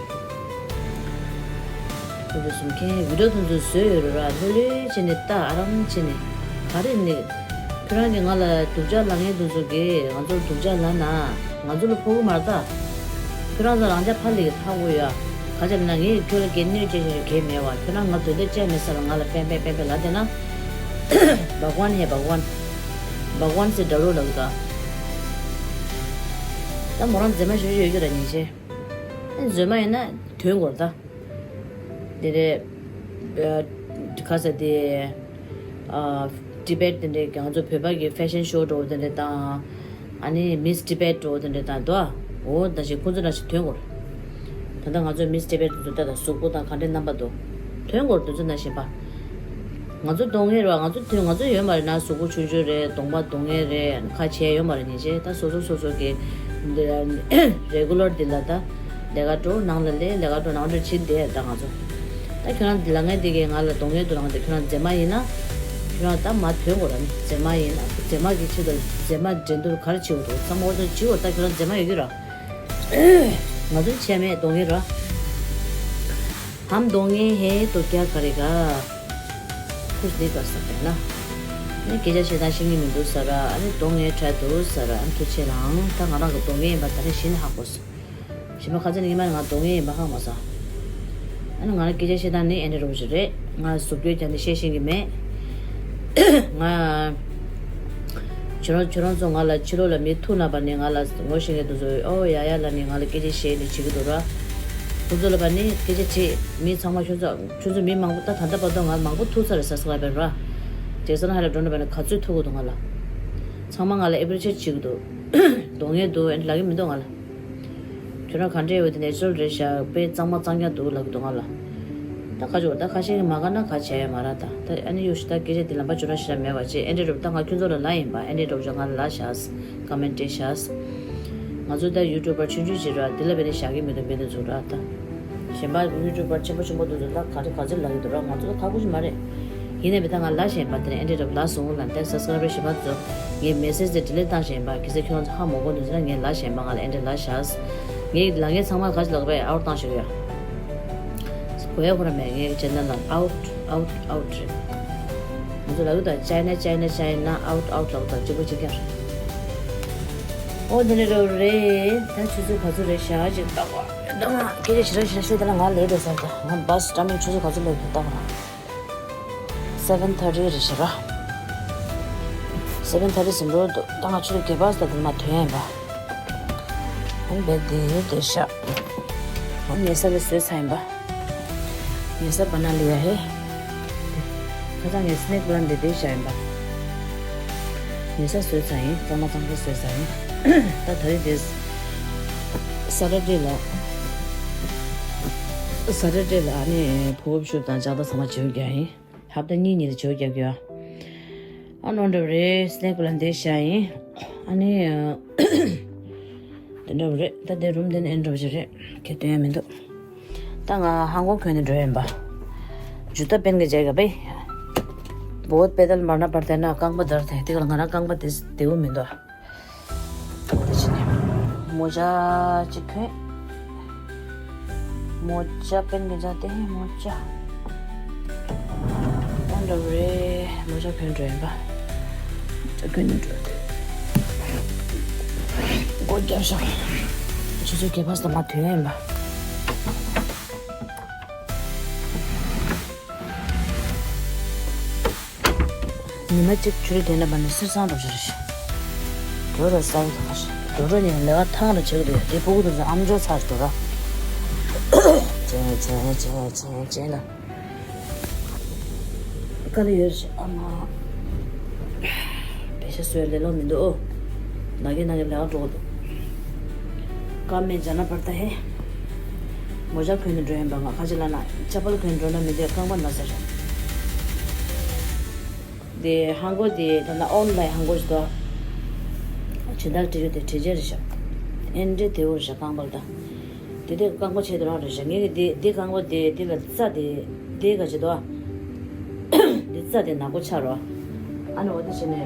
ཁོ་ཚོ་གསུམ་མཁན་བི་ཌིའོ་དེ་ཚོ་བཟོས་ཡོད་རེད་ར། ལྷོད་ལྷོད་བྱས་ནས་ལྟ། ཨ་རམ་བྱས་ནས་ག་རེ་ནི། ཁྱོད་རང་གིས་ང་ལ་སྡུག་ཅག་ལབ་མཁན་དེ་ཚོ་གིས་ང་ཚོར་སྡུག་ཅག་ལབ་ན། ང་ཚོ་ལ་ཕོག་གི་མ་རེད་ད། ཁྱོད་རང་ཚོ་རང་ཅག་ཕར་ལས་ཀྱི་ཐག་པོ་ཡ། ག་ཅི་ལབ་ན་ངས་ཁྱོད་ལ་གད་སྙིགས་ཅི་ཞིག་གས་མེད་བ། ཁྱོད་རང་ང་དོན་དག་ཅི་མེད་ས་ལ་ང་ལ་པེན་པེན་པེན་པེན་ལབ་བསྡད་ན། བྷག་ཝན་ཧེ་བྷག་ཝན། བྷག་ཝན་ཟེར་དགྲ་ལོ་ལབ་གི་ད། ད་མོ་རང་མཛེས་མ་ཞུ་ཞུ་ཡོད་རྒྱུ་ར་ཉིན་ཤས། ཨེ་མཛེས་མ་ཡིན་ན་དོན་གོ་ར་ད། དེ་རེད། ཨ། ག་ཟེར་དེ། ཨ། ཏི་བེད་དེ་འདྲའི་ང་ཚོ་བོད་པ་གི་ཕེ་ཤན་ཤོ་འགྲོ་དེ་འདྲ་དང་། ཨ་ནི་མིས་ཏི་བེད་འགྲོ་དེ་འདྲ་དང་དོ། འོ་ད་ཞིག་ཁོང་ཚོ་ན་ཞིག་དོན་གོ་ར། ད་ལྟ་ང་ཚོ་མིས་ཏི་བེད་དེ་ཚོ་ལྟ་དང་གཟུགས་པོ་དང་ག་འདྲའི་རྣམ་པ་འདུག་དོན་གོ་ར་དེ་ཚོ་ན་ཞིག་པ། ང་ཚོ་གདོང་ངེས་རེད་བ། ང་ཚོ་དོན་ང་ཚོ་ཡོད་མ་རེད་ན། གཟུགས་པོ་ཆུང་ཆུང་རེད། གདོང་པ་གདོང་ངེས་རེད། ཁ་ཕྱེ་ཡོད་མ་རེད། ཉིན་ཤས་ད་སོ་སོ་སོ་སོ་གི་རེ་གུ་ལར་འདི་ལ་ད་ལས་ཀ་འགྲོ་ནང་ལ་ལས་ལས་ཀ་འགྲོ་ནང་འགྲོ་བྱེད་བསྡད་ད་ང་ཚོ། ད་ཁྱོད་རང་འདི་ལ་ངས་འདི་གས་ང་ལ་གདོང་ངེས་འདུག་ལབ་ན། ད་ཁྱོད་རང་མཛེས་མ་ཡིན་ན། ཁྱོད་རང་ད་མ་དོན་གོ་ར་ནི། མཛེས་མ་ཡིན་ན་མཛེས་མ་གི་ཆེད་དུ་མཛེས་མ་འགྲན་བསྡུར་ག་རེ་བྱེད་དགོས་འདུག་བསམ་འོ་ཚོ་བྱེད་དགོས། ད་ཁྱོད་རང་མཛེས་མ་ཡོད་ཀྱི་ར། ང་ཚོ་བྱས་མེད་གདོང་ངེས་ར། हम दोंगे हैं तो क्या करेगा? कुछ नहीं कर सकते ना। ནི་སྐད་ཆ་བཤད་སྟངས་ཤེས་ཀྱི་མི་འདུག་ཟེར་ར། ཨ་ནི་གདོང་ངེས་འཕྲད་འདུག་ཟེར་ར། ཨ་ནི་ཐུགས་རྗེ་ཆེ་གནང་། ད་ང་རང་གི་གདོང་ངེས་ཡིན་པ་ད་རེས་གཞི་ནས་ཧ་གོ་སོང་། གཞན་པ་ཁ་ཚ་ནི་ཉི་མ་ནི་ང་གདོང་ངེས་ཡིན་པ་ཧ་གོ་སོང་། ཨ་ནི་ང་རང་སྐད་ཆ་བཤད་སྟངས་ནི་ཨེ་འདྲ་རོ་ཞིག་རེད། ང་གཟུགས་སྐྱོན་ཀྱང་ནི་བཤད་ཤེས་ཀྱི་མེད། ང་། ཁྱོད་རང་ཁྱོད་རང་ཚོ་ང་ལ་ཕྱི་ལོགས་ལ་མི་ཐུག་ན་པ་ནི་ང་ལ་ངོ་ཤེས་མཁན་དེ་ཚོ་ཨོ་ཡ་ཡ་ལ་ནི་ང་ལ་སྐད་ཆ་བཤད་ནི་བྱེད་ཀྱི་འདུག་ར། ཁོ་ཚོ་ལ་པ་ནི་སྐད་ཆ་བྱེད་མི་ཚང་མ་ཁྱོད་ཚོ་ཁྱོད་ཚོ་མི་མང་པོ་ད་ད་ལྟ་བར་དུ་ང་མང་པོ་ཐུག་ཚར་རེད། སབ་སི་ཀ་རའི་བར་ར། ཇེག་སན་ཧའི་ལ་འགྲོ་ནི་པ་ནི་ག་ཚོད་ཐུག་གི་འདུག་ང་ལ། ཚང་མ་ང་ལ་ཨེ་པི་རི་ཤི་ཡེ་ཊི་བྱེད་ཀྱི་འདུག་གདོང་ངེས་འདུག་ཨེ་ལབ་ཀྱི་མི་འདུག་ང་ལ། ཁྱོད་རང་ག་འདྲ་ཡོད་དེ་ནེ་ཅུ་རལ་རེད་ཤག་དཔེ་གཙང་མ་གཙང་རྐྱང་འདུག་ལབ་ཀྱི་འདུག་ང་ལ། ད་ཁ་ཆོ་ད་ཁ་ཤས་ཀྱིས་མ་དགའ་ན་ག་བྱས་ཡ་མ་རེད་ད། ད་ཨ་ནི་ཡོད་ཤི་ད་སྐད་ཆ་འདི་ལམ་པ་བྱུང་ན་ཞེ་དྲག་མེད་པ་བྱས། ཨེ་འདྲ་རུ་ད་ང་ཁྱོད་ཚོ་ལ་ལབ་ཡིན་པ། ཨེ་འདྲ་རུ་ང་ལ་ལབ་ཤག་ཀོ་མེན་ཊི་བྲིས་ཤག་ང་ཚོ་ད་ཡུ་ཊུབ་པར་ཆུང་ཆུང་ཅིག་ར། འདི་ལ་བས་ནི་བཞག་གི་མི་འདུག་མི་འདུག་ཚུགས་ར་ད། གཞན་པ་ཡུ་ཊུབ་པར་ཆེན་པོ་ཆེན་པོ་འདུག་ཚོ་ད་ག་རེ་ག་ཚོད་ལབ་ཀྱི་འདུག་ར། ང་ཚོ་ད་ཁག་པོ་ཞིག་མ་རེད། ཡིན་ནའི་བས་ད་ང་ལབ་བཞིན་པ་དེ་ནས་ཨེ་འདྲ་རབ་ལབ་སོང་ལབ་ནས་སབ་སི་ཀ་རའེ་བར་ཞིག་མ་ཚོ་ངས་མེ་སེ་ཇི་དེ་ཌི་ལིཊ་བཏང་བཞིན་པ། གལ་སྲིད་ཁྱོད་རང་ཚོ་ཧ་མ་གོ་འདུག་ཟེར་ན་ངས་ལབ་བཞིན་པ་ང་ལ་ཨེ་འདྲ་ལབ་ཤག་ངས་ལབ་མཁན་ཚང་མ་ག་ཅི་ལབ་པས་ཨའུཊ་བཏང་ཞིག་ཡ། གོ་ཡ་ཁོ་ར་མེད། ངའི་ཅེ་ནལ་ལ་ཨའུཊ་ཨའུཊ་ཨའུཊ་རེད། ང་ཚོ་ལབ་ཀྱི་འདུག་ཅའི་ན་ཅའི་ན་ཅའི་ན་ཨའུཊ་ཨའུཊ་ལབ་ཀྱི་འདུག་གཅིག་པ་གཅིག་རྐྱང་རེད། ཨོ་དེ་འདྲ་རབ་རེད། ད་ཆུ་ཚོད་ག་ཚོད་རེད་ཤག་ཅིག་ལྟ་བ། ད་ང་སྐད་ཆ་ཞེ་དྲག་ཞེ་དྲག་བཤད་དེ་ལ་ང་ལེ་ཊི་རེད་ཟེར། ད་ང་བྷ་སི་ཊ་མིང་ཆུ་ཚོད་ག་ཚོད་ལབ་ཀྱི་འདུག་ལྟ་བ། སེ་བེན་ཐར་ཊི་རེད་ཤག་ར། སེ་བེན་ཐར་ཊི་ཟིན་འགྲོ་འདུག་ད་ང་ཆུ་ཚོད་བརྒྱད་པ་ཙམ་དེ་མ་ཐོན་ཡིན་པ། ཨ་ནི་བེད་དེ་བསྡད་ཤག་ཨ་ནི་ཉལ་ས་ལ་བཟོས་ཚར་ཡིན་པ། ཉལ་ས་བ་ན་ལི་ཡ་ཧེ། ཁ་སང་ངས་སི་ནེག་པི་ལན་དེ་བསྡད་བཞག་ཡིན་པ། ཉལ་ས་བཟོས་ཚར་ཡིན། གཙང་མ་གཙང་རྐྱང་བཟོས་ཚར་ཡིན། ད་ད་རེས་དེ་སེ་ཊར་ཌེ་ལ། སེ་ཊར་ཌེ་ལ་ཨ་ནི་ཕོ་བོ་ཤུབ་དང་ལྕགས་རྟ་ཚང་མ་བྱེའུ་རྒྱག་ཡིན། ཧབ་ཏ་གཉིས་གཉིས་ལ་བྱེའུ་རྒྱག་གི་ཡོད། ཨ་ནི་འདྲ་བ་རེད། སི་ནེག་པི་ལན་དེ་བཞག་ཡིན། ཨ་ནི་དེ་འདྲ་བ་རེད། ད་དེ་རུམ་དེ་ནི་ཨེ་འདྲ་བ་ཞིག་རེད། གལ་དོན་ཡང་མི་འདུག་ད་ང་ཧང་ཀོང་གྱོན་ནས་འགྲོ་ཡིན་པ། जूता पहन के जाएगा भाई। बहुत पैदल मरना पड़ता है ना। རྐང་པ་འདར་ཐལ། དེ་ག་ལ་ང་རང་རྐང་པ་དེ་བདེ་པོ་མི་འདུག་དེ་བྱས་ནས་མོ་ཇ་གཅིག་གྱོན། མོ་ཇ་པན་གྱི་ཇ་དེ་མོ་ཇ། ཨ་འདྲ་བ་རེད། མོ་ཇ་གྱོན་འགྲོ་ཡིན་པ། ཇ་གྱོན་ནས་འགྲོ་དེ། སྒོ་རྒྱབ་ཤག་ཆུ་ཚོད་བརྒྱད་པ་ཙམ་མ་ཐོན་ཡིན་པ། ཉི་མ་གཅིག་ཆུ་རུད་དེ་འདྲ་མ་ནི་སེར་སང་འགྲོ་ཆུ་རུད་ཤི། འགྲོ་རུ་ས་ཡི་ཁ་ཤི། འགྲོ་རུ་ཉིན་ལས་ཀ་ཐང་རུ་བྱེད་ཀྱི་འདུག་དེ་ཕྲུ་གུ་དེ་ཚོ་ཨམ་ཅོག་ཚར་འགྲོ་ར། ཅེ་ཅེ་ཅེ་ཅེ་ཅེ་ལ། དཀའ་ལས་ཡོད་ཤི་ཨ་མ། བཟོས་ལེ་ལོ་མི་འདུག་ཨོ། ན་གི་ན་གི་ལས་ཀ་འགྲོ་གི་འདུག་ཀ་མེད་ཇ་ན་པར་ད་ཧེ། མོ་ཇ་གོན་ནས་འགྲོ་ཡིན་པ། ང་ཁ་ཅིག་ལ་ན་ཅ་པལ་གོན་འགྲོ་ན་མི་འདོད། རྐང་པ་ན་ཟེར། དེ་ཧང་གོ་དེ་ད་ན་ཨོན་ལའི་ཧང་གོ་ཞིག་ཏོ། སྦྱིན་བདག་སྤྲད་རྒྱུ་དེ་བྲེལ་ཆེ་རེད་ཤག་ཨེ་འདྲེ་དེ་འུར་ཤག་རྐང་པར་ད། དེ་དེ་རྐང་པ་ཆེ་དེ་རང་རེད་ཤག་ངས་གི་དེ་དེ་རྐང་པ་དེ་དེ་ལ་རྩ་དེ་དེ་ག་ཅིག་ཏོ། དེ་རྩ་དེ་ནག་པོ་ཆགས་རོ། ཨ་ནི་འོ་དེ་བྱས་ནས།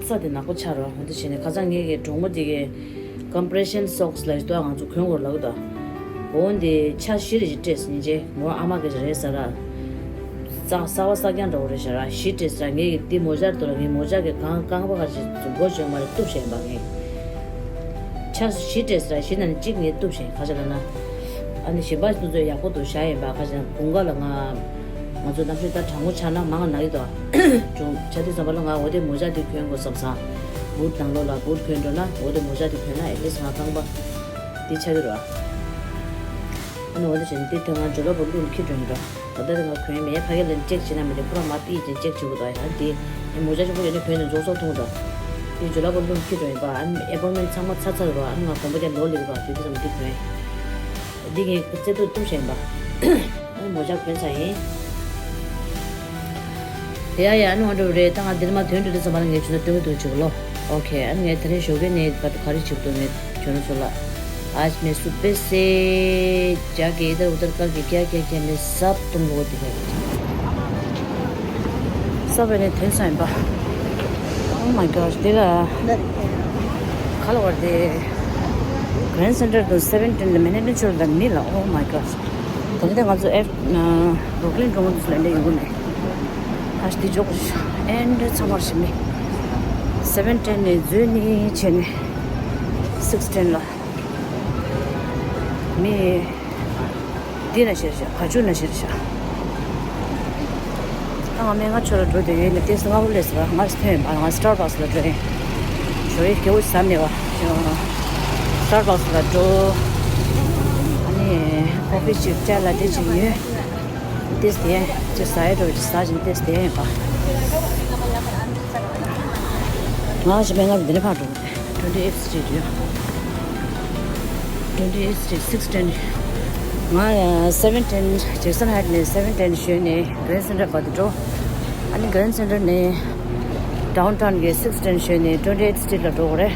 རྩ་དེ་ནག་པོ་ཆགས་རོ། འོ་དེ་བྱས་ནས་ཁ་སང་ངས་གི་གྲོགས་མོ་དེ་གི་ཀམ་པི་རེ་ཤན་སོག་སི་ལ་ཞིག་ཏོ་ང་ཚོ་གོན་དགོས་ལབ་གི་ཏོ། འོ་འདི་ཆ་བཞི་རེ་ཞིག་སྤྲད་སྙིང་རྗེ་མོ་ཨ་མ་གི་རེད་ཟེར་ར། གཙང་གསར་བ་གསར་རྐྱང་འདྲ་བོ་རེད་ཤག་ར། བཞི་སྤྲད་ཟེར་ར། ངས་ཀྱི་འདི་མོ་ཇར་དུ་ར། ངའི་མོ་ཇ་གི་གང་རྐང་པ་ག་ཅིག་མགོ་བྱོན་མ་རེད། གཏུབ་བཞག་ཡིན་པ་ངས། ཆ་བཞི་སྤྲད་ཟེར་ར། བཞི་ནང་ནས་གཅིག་ངས་གཏུབ་བཞག་ཡིན། ག་ཅི་ལབ་ན། ཨ་ནི་གཞན་པ་དེ་ཚོ་ཡག་པོ་འདུག་བཞག་ཡིན་པ། ག་ཅི་ལབ་ན་དགུན་ཁ་ལ་ང་ང་ཚོ་གནམ་གཤིས་ད་གྲང་མོ་ཆགས་ན་མང་ང་ཡི་དོ། ཅུང་ཆ་དུས་ཙམ་པ་ལ་ང་འོ་དེ་མོ་ཇ་དེ་གྱོན་དགོས་བསམ་སང་། བུད་ནང་ལོགས་ལ་བུད་གྱོན་འགྲོ་ན། འོ་དེ་མོ་ཇ་དེ་གྱོན་ན་ཨེ་ལིས་ང་རྐང་པ་དེ་ཆགས་ཀྱི་རེད་བ། ཨ་ནི་འོ་དེ་བྱས་ནས་དེ་དེ་ང་ཇོ་ལ་བོ་ལུང་འཁྱེར་འགྲོ་ཡིན་འགྲོ། ད་ལྟ་དེ་ང་གོན་མེད། ཕ་གི་ལ་ཅེག་བྱེད་ན་མི་དེ་ཁོ་རང་མ་པི་ཅན་ཅེག་བྱེད་དགོས་དོ། ཡང་དེ་ཨེ་མོ་ཇ་ཆུང་པོ་ཡོད་ན་གྱོན་ནས་འཇོག་སོགས་མཐོང་དོ། དེ་ཇོ་ལ་བོ་ལུང་འཁྱེར་འགྲོ་ཡིན་པ། ཨ་ནི་ཨེ་པོན་མེན་ཊི་ཚང་མ་ཚར་ཚར་རོ། ཨ་ནི་ང་དགོན་པ་དེ་ལོ་ལེགས་རོ། དེ་དུས་ཙམ་དེ་གོན། འདི་ངས་རྩེ་ཏོག་གཏུབ་བཞག་ཡིན་པ། ཨ་ནི་མོ་ཇ་གོན་ཚར་ཡིན། ཡ་ཡ། ཨ་ནི་ང་འགྲོ་རེད། ད་ང་འདིར་མ་ཐོན་འགྲོ་དུས་ཙམ་པ་ལ་ངས་ཁྱོད་ཚོ་སྟོན་གྱི་འདུག་ཅིག་ལོ། ཨོ་ཁེ། ཨ་ནི་ངས་དེ་རིང་ཞོགས་ཀས་ནས་བར་དུ་ག་རེ་བྱེད་ཀྱི་འདུག་ངས་ཁྱོད་རང་ཚོ་ལ། आज मैं सुबह से जाके इधर उधर करके क्या क्या किया, मैं सब तुम लोगों को दिखाऊंगी। सब मैंने ཐོན་ཚར་ཡིན་པ། Oh my gosh, འདི་ལ་ག་ལ་བར་དེ་Grand Central དང་Seven Ten དང་Manhattan ཕྱོགས་ལ་མི་ལ། Oh my gosh. དེ་ནས་ང་ཚོ་ཨེ་Brooklyn འགྲོ་མཁན་ཚོ་ལ་འདྲ་ཡོང་གི་མེད། ཨ་ཤ་དེ་འཇོག་གི་ཤ་ཨེ་འདྲ་ཚང་མར་ཞིག་མེད། Seven Ten ནས་འཛུལ་ནས་བྱས་ནས་Six Ten ལ་མི་འདི་ན་ཤར་ཤག་ག་ཅུ་ན་ཤར་ཤག་ད་ང་སྨན་ཁང་ཕྱོགས་ལ་འགྲོ་བསྡད་ཡོད་ནས་ཏེས་སྔ་པོ་སླེབས་སོང་། ང་ཐོན་ཡིན་པ། ང་Starbucks ལ་འགྲོ་ཡིན། ཞོ་ཡི་སྐྱེ་བོ་ཟ་མེད་པ། Starbucks ལ་འགྲོ། ཨ་ནི་coffee ཅིག་ཅ་ལ་དེ་ཅིག་ཉོས། ཏེས་དེ་ཅི་ཟ་ཡི་འགྲོ་ཅི་ཟ་བཞིན་ཏེས་དེ་ཡིན་པ། ང་ཞིག་སྨན་ཁང་འདི་ནས་ཕར་འགྲོ། Twenty eighth Street ཡོད། Twenty eighth Street, Six Ten. ང་Seven Ten, Jackson Heights ནས་Seven Ten བྱོན་ནས་Grand Central བར་དུ་འགྲོ། ཨ་ནི་Grand Central ནས་Downtown གི་Six Ten བྱོན་ནས་Twenty eighth Street ལ་འགྲོ་དགོས་རེད།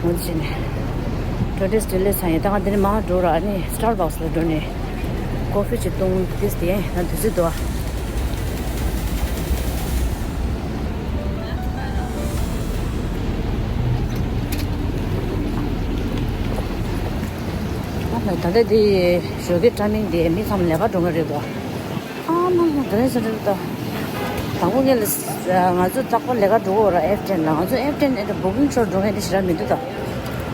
ངོ་ཚ་ནས་Twenty eighth Street སླེབས་ཚར་ཡིན། ད་ང་འདི་ནས་མར་འགྲོ་ར། ཨ་ནི་Starbucks ལ་འགྲོ་ནས་coffee ཅིག་བཏུང་། ཏེས་དེ་ཡིན། ད་དུས་ཚོད་འདུག་ཨ། ད་ལྟ་འདི་ཞོགས་ཀའི་timing འདི་མི་ཚང་མ་ལས་ཀ་འགྲོ་མཁན་རེད་འདུག་ཨ་མ་མ། དེ་རིང་སང་ད་དང་པོ་ངས་ལ་ང་ཚོ་རྟག་པར་ལས་ཀ་འགྲོ་གི་ཡོད་ར། F ten ལ། ང་ཚོ་F ten ཨེ་འདྲ་Brooklyn ཕྱོགས་འགྲོ་མཁན་དེ་ཞེ་དྲག་མི་འདུག་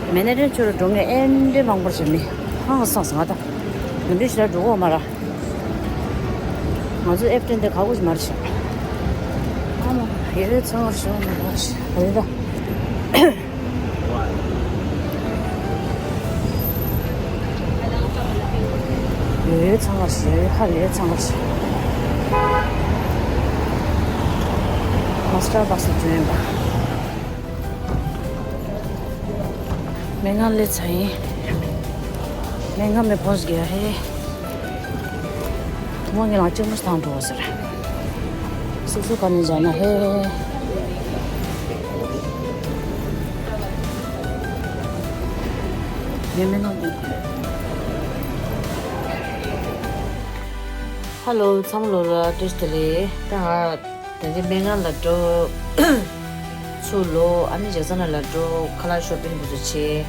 ད་Manhattan ཕྱོགས་ལ་འགྲོ་མཁན་ཨེ་འདྲ་མང་པོ་ཞིག་མི་ཧང་སངས་སོང་ང་ད། ང་འདི་ཞེ་དྲག་འགྲོ་གི་ཡོད་མ་ར། ང་ཚོ་F ten དེ་ཁག་པོ་ཞིག་མ་རེད་ཤག་ཨ་མ། ཡེ་རེ་ཚང་བར་ཤོག་མ་རེད་ཤག་ཨ་རེད་ད། ཡོད་ཚང་བ་ཞིག་ཧ་ལས་ཚང་བ་ཞིག Starbucks ལ་འགྲོ་ཡིན་པ། སྨན་ཁང་སླེབས་ཚར་ཡིན། སྨན་ཁང་མི་ཕོན་སྒེར་ཧེ། ཐུན་མོང་གི་ལ་གཅིག་མོ་ཞིག་བཏང་འགྲོ་ཟེར། སོ་སོ་ག་ནས་བཞག་ན་ཧེ། ངས་མི་ནོར་འདུག་ཧ་ལོ། ཚང་མ་ལོ་ལ་བཀྲ་ཤིས་བདེ་ལེགས། ད་ང་དེ་འདྲའི་སྨན་ཁང་ལ་འགྲོ། ཚུར་ལོག་ཨ་ནི་ཇེག་སན་ལ་འགྲོ། ཁ་ལག་ཤོ་པིང་དེ་ཚོ་བྱས།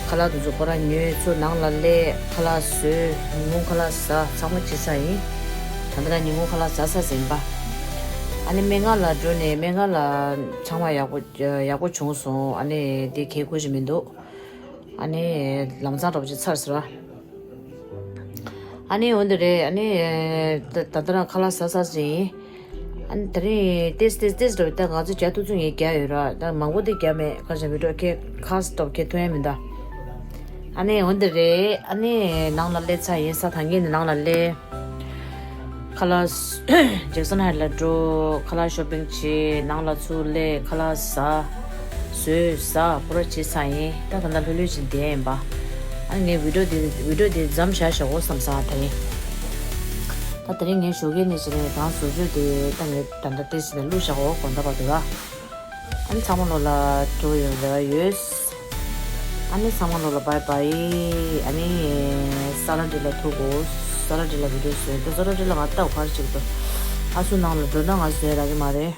ཁ་ལག་དེ་ཚོ་ཁོ་རང་ཉོས། ཚུར་ནང་ལ་སླེབས། ཁ་ལག་བཟོས། ཉིན་གུང་ཁ་ལག་ཟ། ཚང་མ་བྱས་ཚར་ཡིན། ད་ལྟ་ང་ཉིན་གུང་ཁ་ལག་ཟ་ཚར་ཟིན་པ། ཨ་ནི་སྨན་ཁང་ལ་འགྲོ་ནས་སྨན་ཁང་ལ་ཚང་མ་ཡག་པོ་ཡག་པོ་བྱུང་སོང་། ཨ་ནི་དེ་གལ་དགོས་ཞིག་མི་འདུག་ཨ་ནི་ལམ་སང་འདྲ་པོ་ཅིག་ཚར་ཟེར་བ། ཨ་ནི་འོན་ཏེ་རེད། ཨ་ནི་ད་ད་ལྟ་རང་ཁ་ལག་ཟ་ཟ་ཟིན། ཨ་ནི་དེ་རིང་ཏེས་ཏེས་ཏེས་འདྲ་པོ་ད་ང་ཚོ་བརྒྱ་ཐུག་ཚུགས་ངས་བརྒྱ་ཡོད་ར། ད་མང་པོ་དེ་བརྒྱ་མེད། ཁ་ཤས་མི་འགྲོ་ཁེ་ཁ་སྟོབས་ཁེ་ཐོན་ཡ་མི་འདུག་ཨ་ནི་འོན་ཏེ་རེད། ཨ་ནི་ནང་ལ་སླེབས་ཚར་ཡིན། ས་ཐང་གི་ནི་ནང་ལ་སླེབས། ཁ་ལག་ཇེག་སན་ཧའེཊ་ལ་འགྲོ། ཁ་ལག་ཤོ་པིང་བྱེད། ནང་ལ་ཚུར་སླེབས། ཁ་ལག་ཟ། ཟོས་ཟ་པུ་ར་བྱེད་ཚར་ཡིན། ད་ད་ལྟ་ལྷོད་ལྷོད་ཅིག་བསྡད་ཡིན་པ། ཨ་ནི་ངས་བི་ཌིའོ་འདི་བི་ཌིའོ་འདི་མཚམས་བཞག་བཞག་འོ་བསམ་སོང་། ད་རིང་ད་ད་རིང་ངས་ཞོགས་ཀས་ནས་བྱས་ནས་གང་བཟོ་བཅོས་དེ་ད་ངས་ད་ལྟ་ཏོག་ཙམ་ནས་བླུགས་བཞག་འོ། དགོང་དག་བར་དུ་ར། ཨ་ནི་ཚང་མ་ལོ་ལ་འགྲོ་ཡོང་རེ་བ་ཡོད། ཨ་ནི་ཚང་མ་ལོ་ལ་བྷའི་བྷའི། ཨ་ནི་ས་ལ་འདི་ལ་ཐུག་གོ། ས་ལ་འདི་ལ་བི་ཌིའོ་བཟོས་འདུག་ས་ལ་འདི་ལ་ང་ལྟ་བ་གར་ཅིག་འདུག་ཨ་སུ་ནང་ལ་འགྲོ་ན་ང་བཟོས་རག་གི་མ་རེད།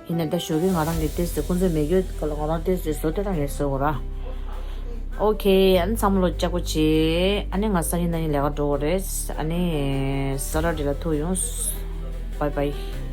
ཡིན་ནའི་ད་ཞོགས་ཀས་ང་རང་གི་ཏོག་ཙམ་ཁོང་ཚོས་མེད་རྒྱུ་ལ་ང་རང་ཏོག་ཙམ་བཟོ་དེ་རང་ངས་བཟོ་གོ་ར། ཨོ་ཁེ། ཨ་ནི་ཚང་མ་ལོ་ལྕགས་པོ་བྱེད། ཨ་ནི་ང་སང་ཉིན་གནངས་ཉིན་ལས་ཀ་འགྲོ་གོ་རེད། ཨ་ནི་ས་ལ་འདི་ལ་ཐུག་ཡོང་། བྷའི་བྷའི།